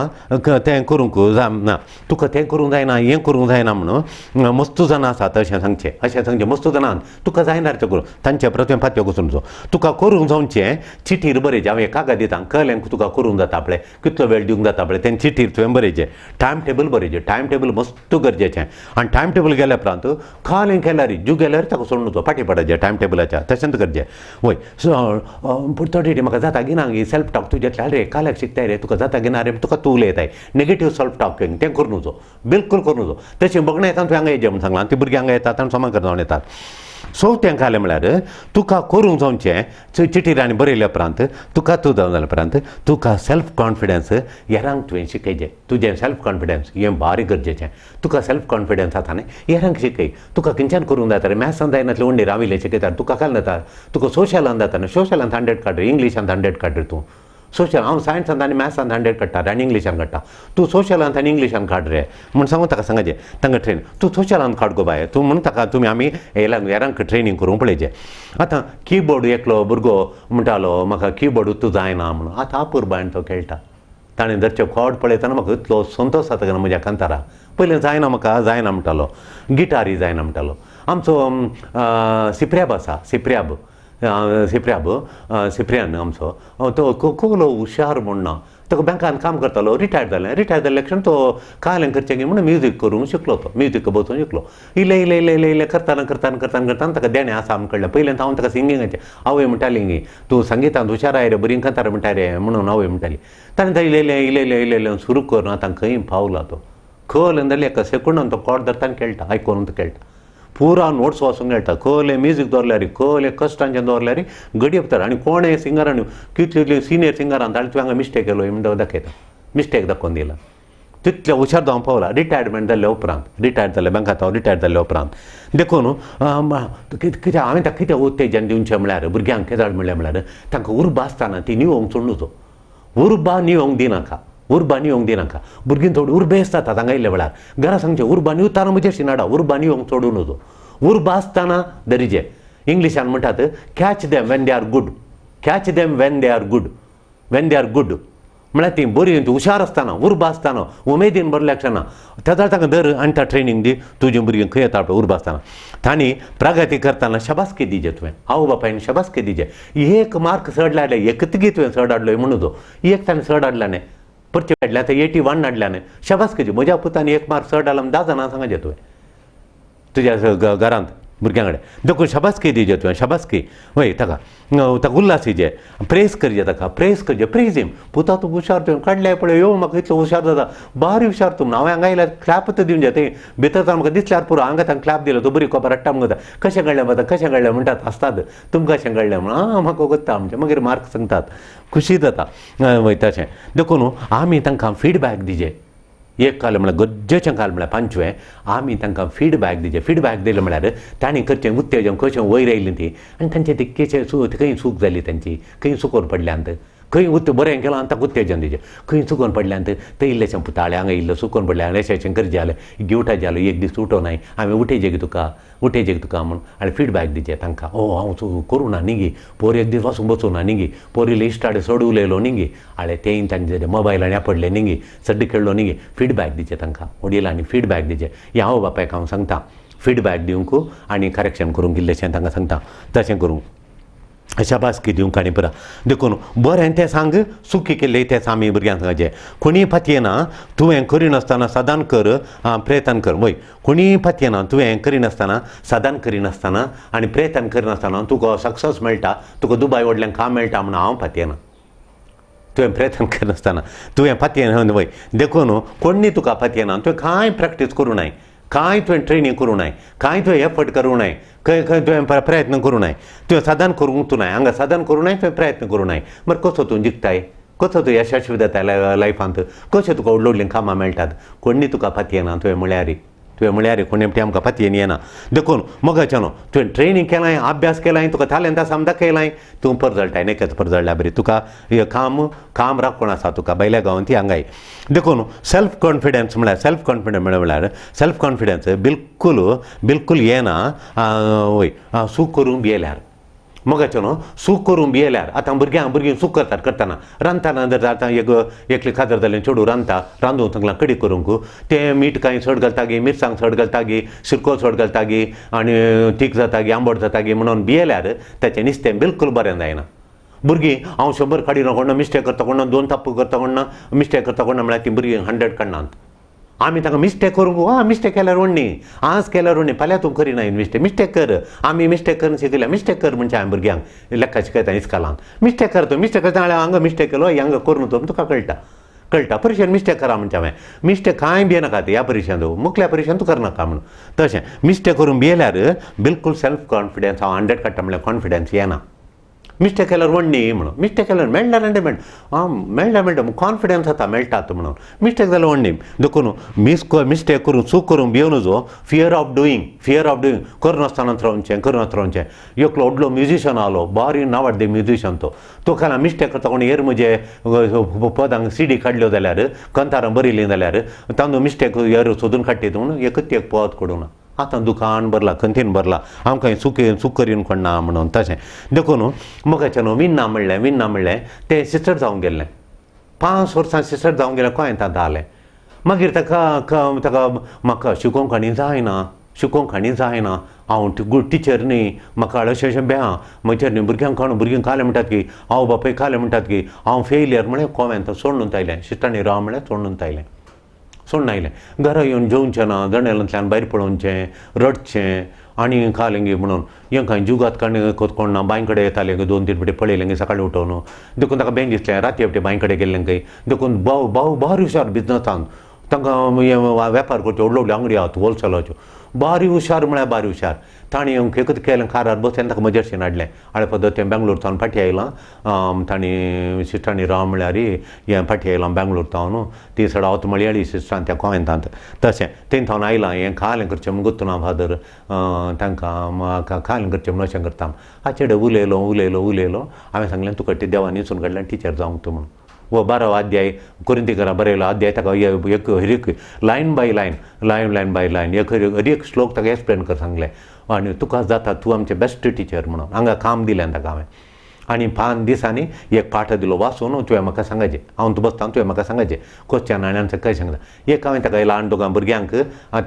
तें करूंक ना, तुका तें करूंक जायना, हें करूंक जायना म्हणून मस्तू जाणां आसात अशें सांगचें, अशें सांगचें मस्तू जाणां तुका जायना तें करूं, तांचे परत तुवें पातयो घुसून तुका करूंक जावचें चिटीर बरयचें. हांव एक कागद दिता कळ्ळें तुका करूंक जाता पळय, कितलो वेळ दिवंक जाता पळय तें चिटीर तुवें बरयचें. टायम टेबल बरयचें, टायम टेबल मस्त गरजेचें. आनी टायम टेबल गेल्या उपरांत खालें केल्यार जू गेल्यार ताका सोडून वचो फाटीं पडचें टायम टेबलाच्या, तशेंच गरजें. वय पूण थोडे म्हाका जाता गिना गे सेल्फ टॉक तुजें रे काल्याक शिकताय रे तुका जाता गिना रे तुका तूं उलयताय नेगेटीव सेल्फ टॉक तें करून वचो, बिलकूल करून वचो. तशें बघणं येता तुवें हांगा येवचें म्हूण सांगलां, ती भुरगीं हांगा येतात आनी सोमा जावन येतात. सो तें घालें म्हळ्यार तुका करूंक जावचें चिटीर आनी बरयल्या उपरांत तुका तूं जावन जाल्या उपरांत तुका सेल्फ कॉन्फिडन्स हेरांक तुवें शिकयचें. तुजें सेल्फ कॉन्फिडन्स हें भारी गरजेचें. तुका सेल्फ कॉन्फिडन्स आसा न्ही हेरांक शिकय. तुका खंयच्यान करूंक जाता रे, मॅथ्सान जायनातलें वंडे राविल्लें शिकयता तुका काल जाता, तुका सोशलान जाता न्ही, सोशलान 100 काड रे, इंग्लिशान 100 काड रे तूं. सोशल हांव सायन्सान आनी मॅथ्सान 100 काडटा आनी इंग्लिशान काडटा, तूं सोशलांत आनी इंग्लिशान काड रे म्हूण सांगून ताका सांगाचें तांकां ट्रेन तूं सोशलांत काड गो बाय तूं म्हणून ताका तुमी आमी हेरांक ट्रेनींग करूंक पळयचें. आतां किबोर्ड एकलो भुरगो म्हणटालो म्हाका किबोर्ड तूं जायना म्हणून, आतां अपुरबायन तो खेळटा. ताणें धरचें कॉर्ड पळयतना म्हाका इतलो संतोश जाता म्हज्या कांतारा. पयलें जायना म्हाका जायना म्हणटालो, गिटारी जायना म्हणटालो. आमचो सिप्र्याब आसा, सिप्र्याब सिप्र्याब सिप्रियान आमचो तो कोलो हुशार म्हूण ना, तो बँकान काम करतालो, रिटायर्ड जालें. रिटायर्ड जाल्ल्या क्षण तो कालें करचें गी म्हणून म्युजीक करूंक शिकलो, तो म्युजीक बसून शिकलो. इल्लें इल्लें इल्लें इल्लें इल्लें करतना करतना करतना करतना ताका देणें आसा आमकां कळ्ळें. पयलें हांव ताका सिंगिंगाचें आवय म्हणटाली गी तूं संगितांत हुशार आय रे, बरी कांतार म्हणटा रे म्हणून आवय म्हणटाली. ताणें तो इल्लें इल्लें इल्लें इल्लें इल्लें सुरू करून आतां खंय पावला तो. खलें जाल्यार एका सेकंडान तो कॉर्ड धरता आनी खेळटा, आयकून तो खेळटा, पुरा नोट्स वाचूंक मेळटा. कहले म्युजीक दवरल्यार कहले कश्टांचें दवरल्यार घडये पडटा. आनी कोणें सिंगरान कितले कितले सिनियर सिंगरान ताणें तुवें हांगा मिस्टेक केलो म्हणटा दाखयता, मिस्टेक दाखोवन दिला. तितले हुशार जावन पावला रिटायरमेंट जाल्ल्या उपरांत, रिटायर जाल्ले बँकांत हांव रिटायर जाल्ल्या उपरांत. देखून कितें हांवें ताका कितें उत्तेजन दिवचें म्हळ्यार भुरग्यांक कितें म्हणलें म्हळ्यार तांकां उर्बा आसतना ती निवोंक सोडून उर्बा निवोंक दिनाका, उर्बा निवोंक दिनाका. भुरगीं थोडी उर्बेस्त जातात हांगा येयल्ल्या वेळार, घरा सांगचें उर्बा निवताना म्हजेर शिनाडा, उर्बा निवोंक सोडून वचो. उर्बा आसतना दरिजे इंग्लिशान म्हणटात catch them when they are good, catch them when they are good, when they are good म्हळ्यार ती बरी हुशार आसतना उर्बा आसतना उमेदीन बरल्या क्षणा तेदा तांकां दर आनी ता ट्रेनींग दी. तुजी भुरगीं खंय येता पळय उर्बा आसतना तांणी प्रगती करतना शबासकी दिजे तुवें, आवय बापायन शबासकी दिजे. एक मार्क चड हाडले एकतगी तुवें चड हाडलो म्हणून तो एक ताणें चड हाडला न्ही, परते हाडल्या आतां 81 हाडल्या न्ही, शबासकी म्हज्या पुतान एक मार्क चड हाडला म्हूण 10 जाणां सांगाचें तुवें तुज्या घरांत भुरग्यां कडेन. देखून शबासकी दिजे तुवें, शबासकी वय ताका ताका उल्लास दिजे, प्रेस करचे ताका, प्रेस करचे, प्रेज हिम. पुता तूं हुशार तुवें काडल्यार पळय यो म्हाका इतलो हुशार जाता, बारी हुशार तूं. हांवें हांगा आयल्यार क्लॅप दिवन जाय, थंय भितर ताका म्हाका दिसल्यार पुरो हांगा तांकां क्लॅप दिलो तो बरी कोपार रडटा म्हणटा कशें कळ्ळें म्हाका, कशें कळ्ळें म्हणटात आसतात तुमकां कशें कळ्ळें म्हणून आं म्हाका कोत्ता आमचें मागीर मार्क सांगतात खुशी जाता वय तशें. देखून आमी तांकां फिडबॅक दिजे. एक काल म्हळ्यार गरजेचें काल म्हळ्यार पांचवें आमी तांकां फिडबॅक दिचें. फिडबॅक दिलें म्हळ्यार तांणी करचें उत्तेजन कशें वयर आयलीं ती आनी तांचें ती कशें खंय चूक जाली तांची, खंय चुकोन पडल्यांत, खंय बरें केलां आनी ताका उत्तेजन दिचें. खंय चुकोन पडल्यांत थंय इल्लेशें पुताळे हांगा इल्लें चुकोन पडलें हांगा अशें करचें जालें गिवटा जालो एक दीस उठोनाय हांवें उठयचें तुका, उठयचें तुका म्हूण आनी फिडबॅक दिचें तांकां. ओ हांव करूं ना न्ही गी पोर एक दीस वचूंक बसूं ना न्ही गी, पोर इल्लें इश्टाडे चड उलयलो न्ही गी, आळे तेंय तांचे मोबायलान पडलें न्ही गी, सड्ड खेळ्ळो न्ही गी. फिडबॅक दिचें तांकां वडिलांनी फिडबॅक दिचें. हें हांव बापायक हांव सांगता फिडबॅक दिवंक आनी करेक्शन करूंक इल्लेशें तांकां सांगता तशें करूंक. शाबासकी दिवंक आनी पुरा. देखून बरें तें सांग, चुकी केल्ली तेंच आमी भुरग्यांक सांगचें. कोणीय पातयेना तुवें करिनासतना सादान कर, प्रयत्न कर. वय कोणीय पातयेना तुवें करिनासतना सादान करिनासतना आनी प्रयत्न करिनासतना तुका सक्सेस मेळटा, तुका दुबाय व्हडल्यान काम मेळटा म्हणून हांव पातयेना. तुवें प्रयत्न करिनासतना तुवें पातयेना वय. देखून कोणी तुका पातयेना, तुवें कांय प्रॅक्टीस करूं नाय, कांय तुवें ट्रेनींग करूं नाय, कांय तुवें एफर्ट करूं नाय, खंय खंय तुवें प्रयत्न करूं नाय, तुवें साधन करूंक तूं नाय, हांगा साधन करूं नाय, तुवें प्रयत्न करूं नाय, मागीर कसो तूं जिखताय, कसो तूं यशस्वी जाता लायफांत, कशें तुका व्हडलीं व्हडलीं कामां मेळटात. कोणी तुका पातयेना तुवें म्हळ्यार, तुवें म्हळ्यार कोणी आमकां पातयेन येना. देखून मोगाचें न्हू तुवें ट्रेनींग केलां, अभ्यास केलां, तुका तालेंत आसा दाखयलां, तूं परजळटाय नेकेच परजळ्ळ्या बरी तुका हें काम काम राखून आसा तुका भायल्या गांवांत ती हांगाय. देखून सेल्फ कॉन्फिडन्स म्हळ्यार, सेल्फ कॉन्फिडन्स म्हळ्यार सेल्फ कॉन्फिडन्स बिलकूल बिलकूल येना. वय चूक करूंक भियेल्यार मोगाचें न्हू, चूक करूंक भियेल्यार आतां भुरग्यांक भुरगीं चूक करतात करतना रांदतना जर आतां एक एकली काजर जालें चेडूं रांदता, रांदूंक सांगलां कडी करूंक, तें मीठ कांय चड घालता गी, मिरसांग चड घालता गी, सिरको चड घालता गी आनी तीख जाता गी, आंबट जाता गी म्हणून भियेल्यार ताचें नुस्तें बिलकूल बरें जायना. भुरगीं हांव 100 काडिना कोण मिस्टेक करता, कोण 2 तप्प करता, कोण मिस्टेक करता कोण म्हळ्यार तीं भुरगीं 100 काडनात. आमी तांकां मिस्टेक करूंक आं मिस्टेक केल्यार व्हडली, आज केल्यार व्हडली, फाल्यां तूं करिना मिस्टेक, मिस्टेक कर, आमी मिस्टेक करून शिकल्या, मिस्टेक कर म्हणजे हांवें भुरग्यांक लेखा शिकयता इस्कालांत, मिस्टेक कर तूं, मिस्टेक करता जाल्यार हांगा मिस्टेक केलो हांगा करून तूं तुका कळटा, कळटा परिक्षेन मिस्टेक करा म्हणजे हांवें मिस्टेक कांय भियेनाका ह्या परिक्षेंत, मुखल्या परिक्षेंत तूं करनाका म्हणून. तशें मिस्टेक करून भियेल्यार बिलकूल सेल्फ कॉन्फिडन्स हांव 100 काडटा म्हणल्यार कॉन्फिडन्स येना. मिस्टेक केल्यार व्हडली म्हणून, मिस्टेक केल्यार मेळ्ळ्यार मेळटा, आं मेळ्ळ्यार मेळटा कॉन्फिडन्स जाता मेळटात म्हणून, मिस्टेक जाल्यार व्हडली. देखून मिस्टेक करून चूक करूंक भियोवन जो fear of doing, fear of doing करनासतना रावचें, करनासतना रावचें. एकलो व्हडलो म्युजिशन आलो, बारी नावाडदे म्युजिशन तो, तो केन्ना मिस्टेक करता कोण हेर म्हजे पदांक सीडी काडल्यो जाल्यार कंतारां बरयलीं जाल्यार तांदूळ मिस्टेक हेर सोदून काडटीत म्हणून एकच एक पद कडूना. आतां दुकान भरलां, कंतीन भरलां, आमकां चूक चूक करीन कोण ना म्हणून. तशें देखून मोगाचें न्हू विन्ना म्हणलें, विन्ना म्हणलें तें सिस्टर जावंक गेल्लें, 5 वर्सां सिस्टर जावंक गेलें गोंयांत आलें. मागीर ताका ताका म्हाका शिकोवंक आनी जायना, शिकोवंक आनी जायना, हांव गुड टिचर न्ही, म्हाका अशें अशें बेहां म्हजेर न्ही भुरग्यांक कोण भुरगीं कालें म्हणटात की हांव बापूय कालें म्हणटात की हांव फेलियर म्हळें कोवेंत सोडून आयलें, सिस्टरांनी राव म्हळें सोडून आयलें, सोडून आयलें. घरा येवन जेवचें ना, जनेलांतल्यान भायर पळोवचें, रडचें आनी खालें गी म्हणून हें कांय जुगात काडून कोण ना, बांय कडेन येतालें 2-3 फावटी पळयलें गी सकाळीं उठोवन, देखून ताका बेंग दिसलें राती फावटी बांय कडेन गेल्लें खंय. देखून भाव भाव भारी हुशार बिजनसान, तांकां हें वेपार करच्यो व्हडल्यो व्हडल्यो आंगडी आहात होलसेलाच्यो, बारी हुशार म्हळ्यार बारी हुशार. ताणें एकच केलें कारार बसयलें ताका म्हजेरशीन हाडलें, हाडले पद्दत तें बेंगलोर सावन फाटीं आयलां, तांणी सिस्टरांनी राव म्हळ्यार हें फाटीं आयलां बेंगलोर सावन, ती चडावत मळयाळी सिस्टरान त्या कोवेंतांत. तशें थंय सावन आयलां हें खालें करचें म्हूण गुत्तुना फादर तांकां खालें करचें म्हूण अशें करता. हाचेडे उलयलो उलयलो उलयलो, हांवें सांगलें तुका देवान निचून काडलें टिचर जावंक तूं म्हणून. वो 12 अध्याय कोरिंतीकरां बरयलो अध्याय ताका एक हर एक line by line, line line by line एक हर एक श्लोक ताका एक्सप्लेन कर सांगलें आनी तुका जाता तूं आमचें बेस्ट टिचर म्हणून हांगा काम दिलें ताका हांवें. आनी 5 दिसांनी एक पाठ दिलो वाचून तुवें म्हाका सांगाचें, हांव तूं बसता तुवें म्हाका सांगाचें क्वेश्चन आनी आन्सर कशें सांगता. एक हांवें ताका ल्हान दोगां भुरग्यांक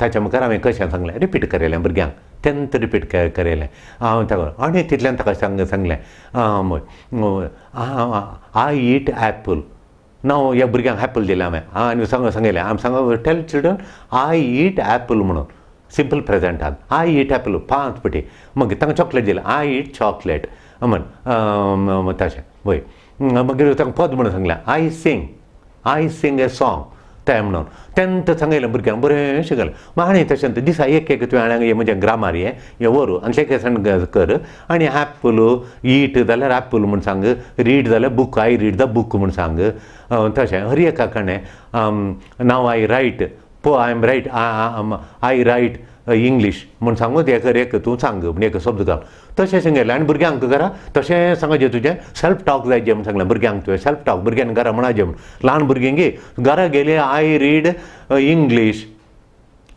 ताच्या मुखार हांवें कशें सांगलें रिपीट करयलें भुरग्यांक, 10th repeat करयलें हांवें ताका. आनी तितल्यान ताका सांगलें I eat Apple, नांव ह्या भुरग्यांक एपल दिलें हांवें आनी सांगलें हांवें सांग tell children I eat apple म्हणून सिंपल प्रेजेंटान I eat Apple 5 फावटी. मागीर तांकां चॉकलेट दिलें I eat chocolate म्हण तशें वय. मागीर तांकां पद म्हणून सांगलें I sing, I sing a song तें म्हणून 10th सांगलें भुरग्यांक बरें शिकलें. मागीर आनी तशें दिसा एक एक तुवें हांगा म्हजें ग्रामर हें हें व्हरू आनी सेकंड कर आनी एप्पल ईट जाल्यार एप्पल म्हूण सांग, रीड जाल्यार book, I read the book म्हूण सांग. तशें हर एका कडेन नाव I right पो I am write I write English म्हूण सांगून एक एक तूं सांग म्हण एक शब्द घाल तशें सांगलें. आनी भुरग्यांक घरा तशें सांगचें तुजें सेल्फ टॉक जाय म्हूण सांगलें भुरग्यांक, तुवें सेल्फ टॉक भुरग्यांक घरा म्हणाचें म्हूण ल्हान भुरगीं गे घरा गेली I read English,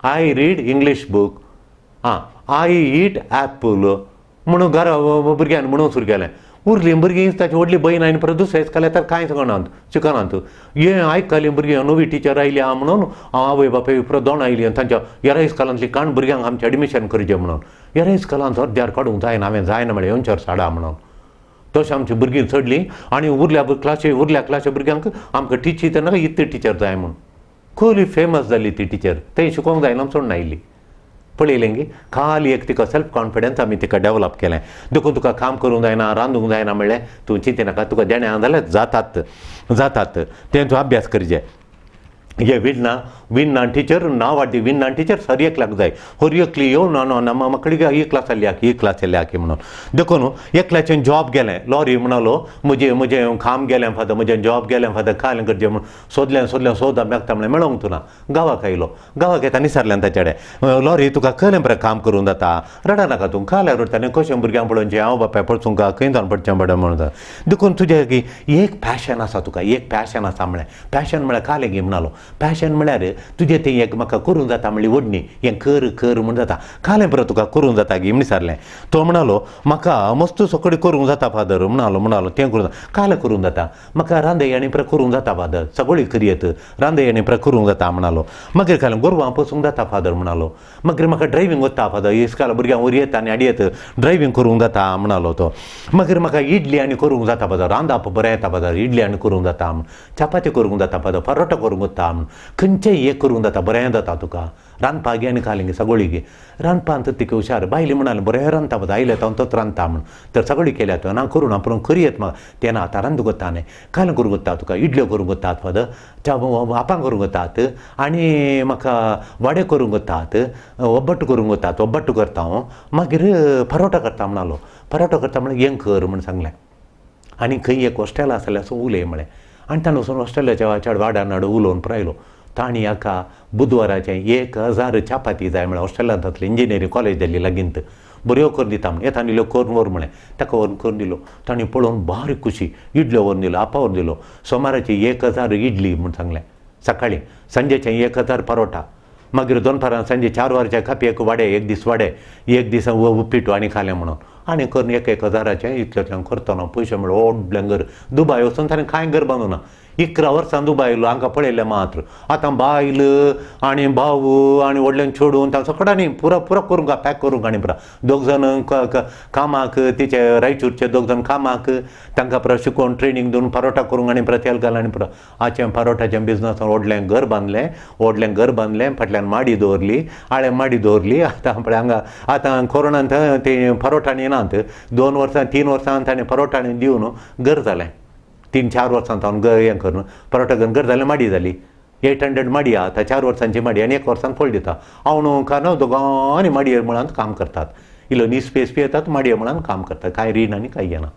I read English book, आं I eat Apple म्हणून घरा भुरग्यांनी म्हणून सुरू केलें. उरलीं भुरगीं ताची व्हडली भयण आनी परत दुसऱ्या इस्कॉलाक तर कांय सांगनात शिकनात. हें आयकलीं भुरगीं नवी टिचर आयली आहा म्हणून आवय बापूय परत दोन आयली आनी तांच्या हेर इस्कॉलांतलीं काण भुरग्यांक आमचें एडमिशन करचें म्हणून हेर इस्कॉलांत अर्द्यार काडूंक जायना, हांवें जायना म्हळें येवचेर साडा म्हणून. तशें आमची भुरगीं चडलीं आनी उरल्या क्लासी उरल्या क्लासी भुरग्यांक आमकां टिचर तेन्ना इतली टिचर जाय म्हूण खोली फेमस जाली ती टिचर. थंय शिकोवंक जायना सोडून आयली. पळयलें गी खाली एक तिका सेल्फ कॉन्फिडन्स आमी तिका डेवलप केलें. देखून तुका काम करूंक जायना रांदूंक जायना म्हणलें तूं चिंती नाका, तुका देणें जाल्यार जातात जातात तें तूं अभ्यास करचे. हे विण्णा विण्णा टिचर नांव वाडटी विण्णा टिचर सर एकल्याक जाय हर एकली येवन ना ना म्हाका ही क्लास आसली ही क्लास आसली आकी म्हणून. देखून एकल्याचें जॉब गेलें. लॉरी म्हणालो म्हजें म्हजें काम गेलें फादर, म्हजें जॉब गेलें फादर, कांय करचें म्हूण सोदलें सोदलें सोद मेळटा म्हणलें मेळोंक तुना. गांवाक आयलो, गांवाक येता निसरलें ताचे कडेन. लॉरी तुका कहलें बरें काम करूंक जाता, रडा नाका तूं, काल्यार रडटा कशें भुरग्यांक पळोवचें हांव बापाय पळसूंक खंय जावन पडचें बरें म्हणून. देखून तुजें एक पॅशन आसा तुका, एक पॅशन आसा म्हणलें. पॅशन म्हळ्यार कालें गी म्हणालो. पॅशन म्हळ्यार तुजें तें एक म्हाका करूंक जाता म्हणली ओडणी, हें कर कर म्हूण जाता. कालें बरें तुका करूंक जाता गी म्हण विचारलें. तो म्हणालो म्हाका मस्त सगळें करूंक जाता फादर म्हणालो. म्हणालो तें करूंक जाता. कालें करूंक जाता म्हाका रांदय आनी प्र करूंक जाता फादर, सगळी करयत रांदय आनी प्र करूंक जाता म्हणालो. मागीर कालें गोरवां पोसूंक जाता फादर म्हणालो. मागीर म्हाका ड्रायव्हींग वता फादर, इस्काल भुरग्यांक वरी येता आनी हाडी येत ड्रायव्हींग करूंक जाता म्हणालो तो. मागीर म्हाका इडली आनी करूंक जाता फादर, रांदप बरें येता फादर, इडली आनी करूंक जाता म्हण, चपाती करूंक जाता फादर, परोटा करूंक जाता म्हण, खंयचेंय एक करूंक जाता बरें जाता तुका रांदपाक गे आनी खालें गे सगळी गे रांदपांत तिका हुशार. बायले म्हणाले बरें रांदता फादर, आयलें तो तोच रांदता म्हण, तर सगळी केल्या तुवें ना करूं ना पूण करयेत म्हाका तें ना आतां रांदूंक वता न्ही. कालें करूंक वता तुका, इडल्यो करूंक वतात फादर, आपां करूंक वतात आनी म्हाका वडे करूंक वतात, ओब्बट्ट करूंक वतात, ओब्बट्ट करता हांव, मागीर परोटा करता म्हणालो. परोटा करता म्हळ्यार हें कर म्हण सांगलें. आनी खंय एक हॉस्टेल आसलें असो उलय म्हळें आनी ताणें वचून हॉस्टेलाच्या चेड वाड्यार हाडून उलोवन पळयलो. तांणी हाका बुधवाराचें 1000 चपाती जाय म्हळ्यार हॉस्टेलांत आसलें इंजिनियरींग कॉलेज जाल्ली लागींत, बऱ्यो करून दिता म्हण येता इल्ल्यो करून व्हर म्हळें. ताका व्हरून करून दिलो. तांणी पळोवन बारीक खुशी, इडल्यो व्हरून दिलो, आपा व्हरून दिलो. सोमाराची 1000 इडली म्हूण सांगलें सकाळीं, सांजेचें 1000 परोटा, मागीर दनपारां सांजे 4 वरांच्या कापी एक वाडे, एक दीस वाडे, एक दीस उपीट आनी खालें म्हणून. आनी करून 1000 इतलें करतना पयशे म्हळ्यार व्हडलें घर. दुबाय वचून ताणें कांय घर बांदूना. 11 वर्सां दुबाय येयलो हांकां पळयलें मात्र. आतां बायल आनी भाव आनी व्हडल्यान चेडून तांचो सगळ्यांनी पुरो पुरो करूंक पॅक करूंक आनी पुरो दोग जाण कामाक तिचे रायचूरचे दोग जाण कामाक तांकां पुरो शिकोवन ट्रेनींग दिवन परोटा करूंक आनी पुरो तेल घाल आनी पुरो आचें परोटाचें बिजनस व्हडलें घर बांदलें, व्हडलें घर बांदलें, फाटल्यान माडी दवरली, आळें माडी दवरली. आतां पळय हांगा आतां कोरोनांत ते परोटांनी नात, 2 वर्सां 3 वर्सां ताणें परोटांनी दिवन घर जालें. 3-4 वर्सां तावन हें करून परोटा करून घर जालें, माडी जाली. 800 माडी आतां 4 वर्सांची माडी आनी 1 वर्सान फळ दिता. हांव न्हू दोगांनी माडये मुळांत काम करतात, इल्लो नीस पेस पियेतात, माडये मुळांत काम करतात, कांय रीण आनी कांय येना.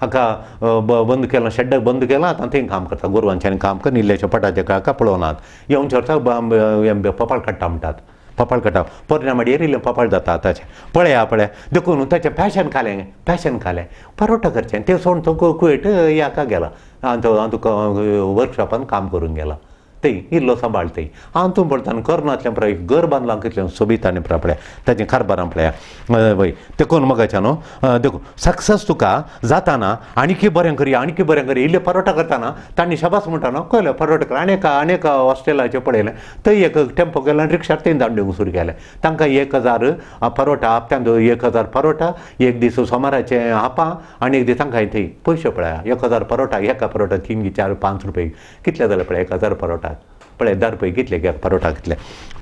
हाका बंद केलां, शेड्डाक बंद केलां, आतां थंय काम करता, गोरवांच्यान काम करून इल्लेशे पटाचे काका पळोवनात येवन वर्सा पपाळ काडटा म्हणटात, पपाळ काडटा पोरण्या माडयेर इल्लें पपाळ जाता आतांचें पळया पळया. देखून ताचें पॅशन खालें, पॅशन खालें परोटा करचें तें सोडून तो कुवेट हाका गेला, हांव तुका वर्कशॉपान काम करूंक गेला थंय इल्लो सांबाळ थंय. हांव तूं पळयता करनातलें पळय घर बांदलां कितलें सोबीत आनी पळय ताचें कारबारां पळया वय. देखून मगाच्या न्हू देखून सक्सेस तुका जाताना आणकी बरें करया, आणकी बरें करया. इल्ले परोटा करतना तांणी शाबास म्हणटा न्हू, कळ्ळें परोटा कर. आनी एका आनी एका हॉस्टेलाचें पळयलें थंय एक टेम्पो गेलो आनी रिक्षार थंय धाडून दिवंक सुरू केलें. तांकां 1000 परोटा हप्त्यांत 1000 परोटा, एक दीस सोमाराचें हापां आनी एक दीस तांकां थंय पयशे पळया. 1000 परोटा, एका परोटा 3 4 5 रुपये कितले जाले पळय, 1000 परोटा पळय 10 रुपये कितले एक परोटा कितले,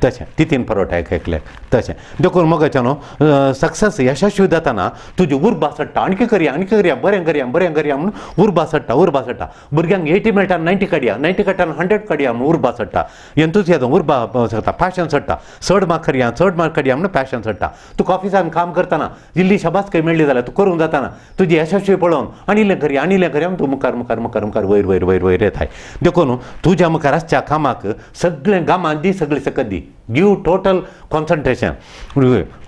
तशें 3 परोटा एक एकले तशें. देखून मगाच्या न्हू सक्सेस यशस्वी जाताना तुजी उर्बा चडटा, आणकी करया आणकी करया बरें करया बरें करया म्हणून उर्बा चडटा, उर्बा चडटा. भुरग्यांक 80 मेळटा 90 काडया, 90 काडटा 100 काडया म्हणून उर्बा चडटा, एंतुजियाजम उर्बा चडटा, पॅशन चडटा, चड मार्क करया चड मार्क काडया म्हणून पॅशन चडटा. तुका ऑफिसान काम करतना इल्ली शाबासकी मेळ्ळी जाल्यार तूं करूंक जाताना तुजी यशस्वी पळोवन आनी इल्लें करया आनी इल्लें करया म्हणून तूं मुखार मुखार मुखार मुखार वयर वयर वयर वयर येताय. देखून तुज्या मुखार आसच्या कामाक सगळें गामान दी, सगळें सकत दी, गिव टोटल कॉन्सन्ट्रेशन,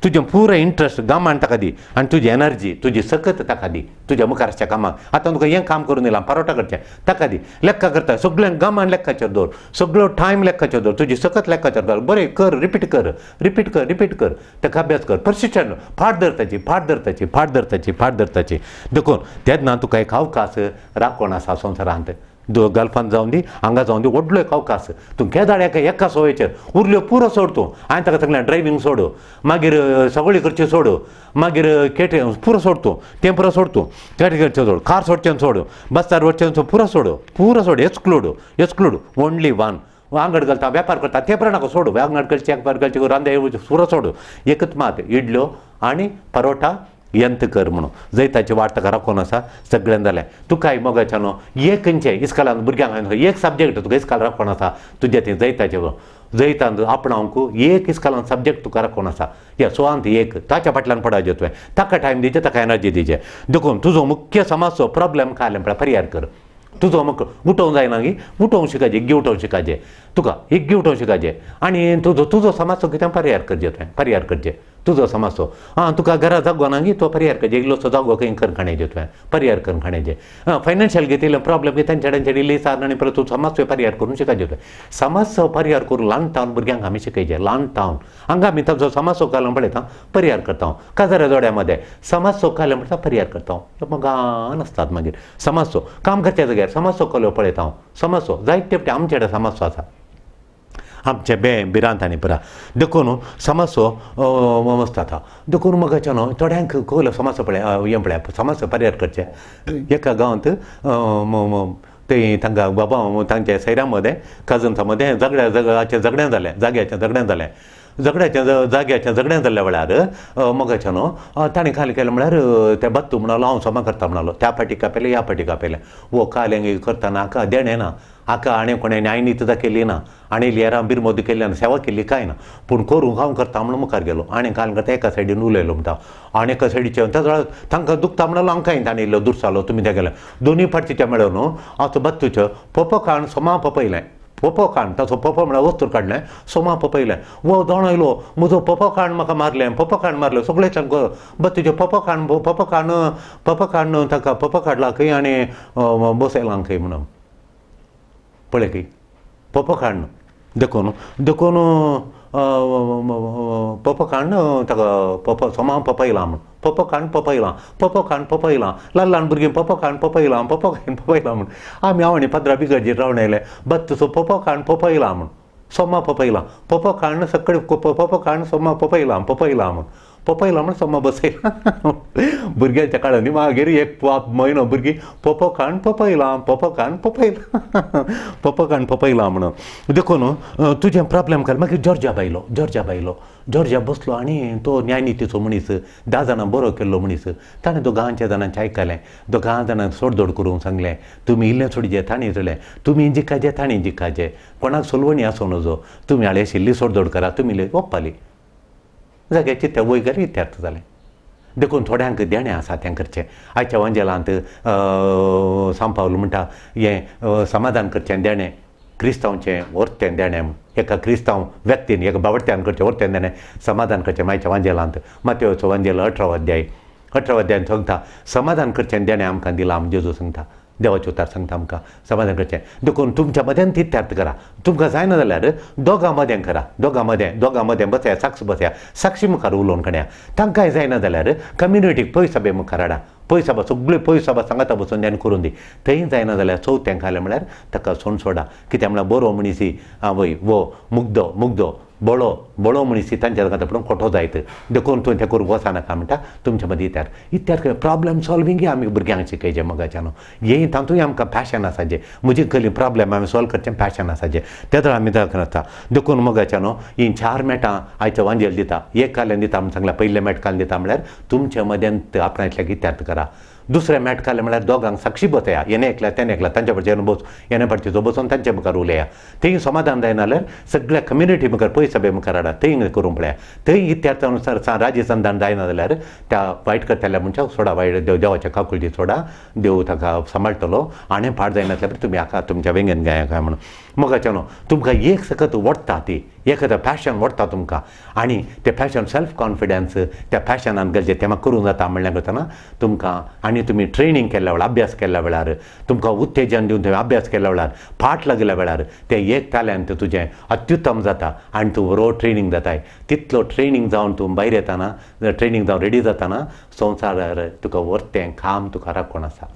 तुजें पुरो इंट्रस्ट गामान ताका दी आनी तुजी एनर्जी तुजी सकत ताका दी तुज्या मुखार आसच्या कामाक. आतां तुका हें काम करून दिलां परोटा करचें ताका दी, लेखा करता सगळें गामान लेखाचेर दवर, सगळो टायम लेखाचेर दवर, तुजी सकत लेखाचेर दवर, बरें कर, रिपीट कर रिपीट कर रिपीट कर, ताका अभ्यास कर, पर्सिस्टंट, फाट धर ताची, फाट धर ताची, फाट धर ताची, फाट धर ताची. देखून तेन्ना तुका एक अवकाश राखण आसा संवसारांत. गल्फान जावन दी हांगा जावन दी व्हडलो एक अवकाश तूं केदाळ एका एका सोयेचेर उरल्यो पुरो सोड तूं. हांवें ताका सांगलें ड्रायवींग सोड, मागीर सगळी करची सोड, मागीर केटे पुरो सोड तूं, तें पुरो सोड तूं, केटे करचें सोड, कार सोडचें सोड, बस्तार वचचें सोड, पुरो सोड, पुरो सोड, एक्सक्लूड एक्सक्लूड ओन्ली वन. वांगड घालता वेपार करता तें पुरो नाका सोड, वांगड करचें वेपार करचें रांदे पुरो सोड, एकच मात इडल्यो आनी परोटा यंत कर म्हणून जैताची वाट ताका राखून आसा. सगळ्यान जालें तुकाय मोगाच्या न्हू एक खंयचें इस्कालान भुरग्यांक एक सब्जेक्ट तुका इस्काल राखून आसा तुज्या तें जैताचें जैतान आपणावंक एक इस्कालान सब्जेक्ट तुका राखून आसा या सोवांत एक ताच्या फाटल्यान पडायचें तुवें, ताका टायम दिवचें, ताका एनर्जी दिवचें. देखून तुजो मुख्य समाजचो प्रॉब्लेम काय म्हळ्यार परिहार कर. तुजो म्हाका उठोवंक जायना गी उठोवंक शिकायचें, एग्गी उठोवंक शिकायचें तुका, एग्गी उठोवंक शिकायचें आनी तुजो तुजो समाजचो कितें परिहार करचें तुवें, परिहार करचें तुजो समाजचो. आं तुका घरा जागो ना गी तो परिहार करचें, इल्लोसो जागो खंय करून खाणायचें तुवें, परिहार करून खाणायचें. आं फायनान्शियल घेतिल्लें प्रॉब्लेम की तांच्या तांच्या इल्ली सार आनी परत तूं समाजचो परिहार करून शिकायचें तुवें. समाजचो परिहार करून ल्हान तावन भुरग्यांक आमी शिकयचें, ल्हान तावन हांगा आमी तांचो समाजचो काल पळयता परिहार करता. काजाऱ्या जोड्या मदें समाजचो काल म्हणटा परिहार करता, मगान आसतात. मागीर समाजचो काम करच्या जाग्यार समाजचो कलो पळयता हांव, समाजचो जायते फावटी आमचे कडेन समाजचो आसा, आमचे बे भिरांत आनी पुरा देखून समाजचो मस्त जाता. देखून मगाचे न्हू थोड्यांक कोलो समाजचो पळय हें पळय समाजचो परिहार करचें. एका गांवांत ते तांकां बाबा तांच्या सैऱ्यां मदें कजन्सां मदें झगड्या झगड्यां जालें, जाग्याचें झगड्यां जालें, झगड्याचें जाग्याचें झगड्यां जाल्ल्या वेळार मगाचें न्हू ताणें खाली केलें म्हळ्यार ते बत्तू म्हणालो हांव समा करता म्हणालो, त्या फाटी कापेलें ह्या फाटी कापेलें. वो कालें करतना हाका देणें ना, हाका आनी कोणें न्यायनीत दाखयली ना, आनी लेरां बिरमोद केल्ली ना, सेवा केल्ली कांय ना, पूण करूंक हांव करता म्हणून मुखार गेलो. आनी काल करता एका सायडीन उलयलो म्हणटा आनी एका सायडीचें त्या तांकां दुखता म्हणलो आमकांय ताणें इल्लो दुरसालो तुमी ते गेले दोनूय फाटचे मेळ्ळो न्हू हांव बत्तूचो पोपो काण सोमा पपयलें, पोपो काण ताचो पोपो म्हळ्यार वस्तूर काडलें सोमा पपयलें. वो दोण आयलो म्हजो पोपो काण म्हाका मारलें, पोपो काण मारलें सगळें तांकां बत्तूचें पोपो काण पोपो काण पोपो काण ताका पोपो काडला खंय आनी बसयलां खंय म्हणून पळय खंय पोपो काण. देखून देखून पोपो काण ताका पोपो सोमा पपयलां म्हूण, पोपो काण पपयलां, पोपो काण पपयलां, ल्हान ल्हान भुरगीं पोपो काण पपयलां, पोपो काण पपयलां म्हूण. आमी हांव आनी पदरा बिगडजेर रावन आयले बत्तूचो पोपो काण पपयलां म्हूण, सोमा पपयलां, पोपो काण सकळ पोपो काण सोमा पपयलां पपयलां म्हूण, पपयलां म्हूण सोमा बसयलां. भुरग्यांच्या काळांनी मागीर एक म्हयनो भुरगीं पोपो काण पपयलां, पोपो काण पपयलां, पोपो काण पपयलां म्हणून. देखून तुजें प्रॉब्लेम काल. मागीर जॉर्जा बायलो, जॉर्जा बायलो, जॉर्जा बसलो आनी तो न्यायनितीचो मनीस, 10 जाणां बरो केल्लो मनीस. ताणें दोगांच्या जाणांचें आयकलें, दोगां जाणांक सोडदोड करूंक सांगलें, तुमी इल्लें सोडचे ताणें सोडलें, तुमी जिखाचे ताणें जिखाचे, कोणाक सोलवणी आसूं नजो, तुमी हाडे आशिल्ली सोडदोड करा, तुमी ओप्पाली जाग्याची ते वय गेली इत्यार्थ जालें. देखून थोड्यांक देणें आसा तें करचें. आयच्या वांजेलांत सांपावल म्हणटा हें समाधान करचें देणें, क्रिस्तांवचें वर्तें देणें, एका क्रिस्तांव व्यक्तीन एका बावडत्यान करचें वर्तें देणें समाधान करचें. आयच्या वांजेलांत मातेवचो वांजेल 18 अध्याय, 18 अध्यायान सांगता समाधान करचें देणें आमकां दिलां आम जेजू सांगता, देवाचें उतार सांगता आमकां समाधान करचें. देखून तुमच्या मदें इत्यार्थ करा, तुमकां जायना जाल्यार दोगां मदें करा, दोगां मदें दोगां मदें बसया, साक्ष बसया, साक्षी मुखार उलोवन काडया. तांकांय जायना जाल्यार कम्युनिटीक पयस सभे मुखार हाडा, पयस सभा सगळ्यो पयस सभा सांगाता बसून ताणें करून दी. थंय जायना जाल्यार चवथें खालें म्हळ्यार ताका सोण सोडा, कित्याक म्हळ्यार बरो मनीसी आवय वो मुग्दो मुग्दो बळो बळो मनीसी तांच्या सांगाता पळोवन खोटो जायत. देखून तूं तें करूंक वचनाका म्हणटा तुमच्या मदीं इत्यार इत्यार प्रॉब्लेम सॉल्विंगय आमी भुरग्यांक शिकयचें मगाच्यान न्हू हें तातूंय आमकां पॅशन आसाचें, म्हजी कसली प्रॉब्लेम आमी सॉल्व करचें पॅशन आसाचें तेदळ आमी दाखयता. देखून मगाच्यान न्हू हीं 4 मेटां आयच्या वांजेल दिता, एक काल्यान दिता म्हूण सांगलां, पयलें मेट काल्यान दिता म्हळ्यार तुमच्या मदेंत आपणांतल्याक इत्यार्थ करा. दुसरें मेट काडलें म्हळ्यार दोगांक साक्षी बसया, हेणे एकल्या तेणे एकल्या, तांच्या फाटच्यान बस, हेणे फाटचेचो बसून तांच्या मुखार उलया. थंय समाधान जायना जाल्यार सगळ्या कम्युनिटी मुखार पयस सभे मुखार हाडा, थंय करूंक पळया. थंय इत्यार्थानुसार राजी संधान जायना जाल्यार त्या वायट करतल्या मनशाक सोडा, वायट देव देवाच्या काकुळटी सोडा, देव ताका सांबाळटलो. आनी फाट जायना जाल्यार तुमी हाका तुमच्या वेंगेन गाया काय म्हणून मोगाच्या न्हू तुमकां एक सकत वडटा ती एखादें पॅशन वडटा तुमकां आनी तें पॅशन सेल्फ कॉन्फिडन्स त्या पॅशनान गरजें तें म्हाका करूंक जाता म्हणल्यार करतना तुमकां आनी तुमी ट्रेनींग केल्ल्या वेळार अभ्यास केल्ल्या वेळार तुमकां उत्तेजन दिवन तुवें अभ्यास केल्ल्या वेळार फाट लागल्या वेळार तें एक टॅलंट तुजें अत्युत्तम जाता आनी तूं बरो ट्रेनींग जाताय. तितलो ट्रेनींग जावन तूं भायर येताना ट्रेनींग जावन रेडी जाताना संवसारार तुका व्हरतें काम तुका राखून आसा,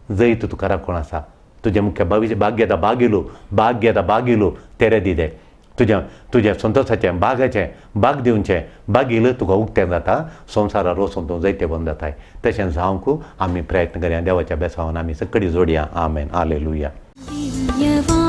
जैत तुका राखून आसा. तुजें मुख्य भविश्य भाग्यದ ಬಾಗಿಲು ಭಾಗ್ಯದ ಬಾಗಿಲು ತೆರೆದಿದೆ. तुजें तुजें संतोशाचें बागाचें बाग दिवचें बागील तुका उक्तें जाता. संवसारार वचून तूं जैतेवंत जाताय. तशें जावंक आमी प्रयत्न करया. देवाच्या बेसावान आमी सकडी जोडया. आमेन. आलेलुया. दिव्यवाणी.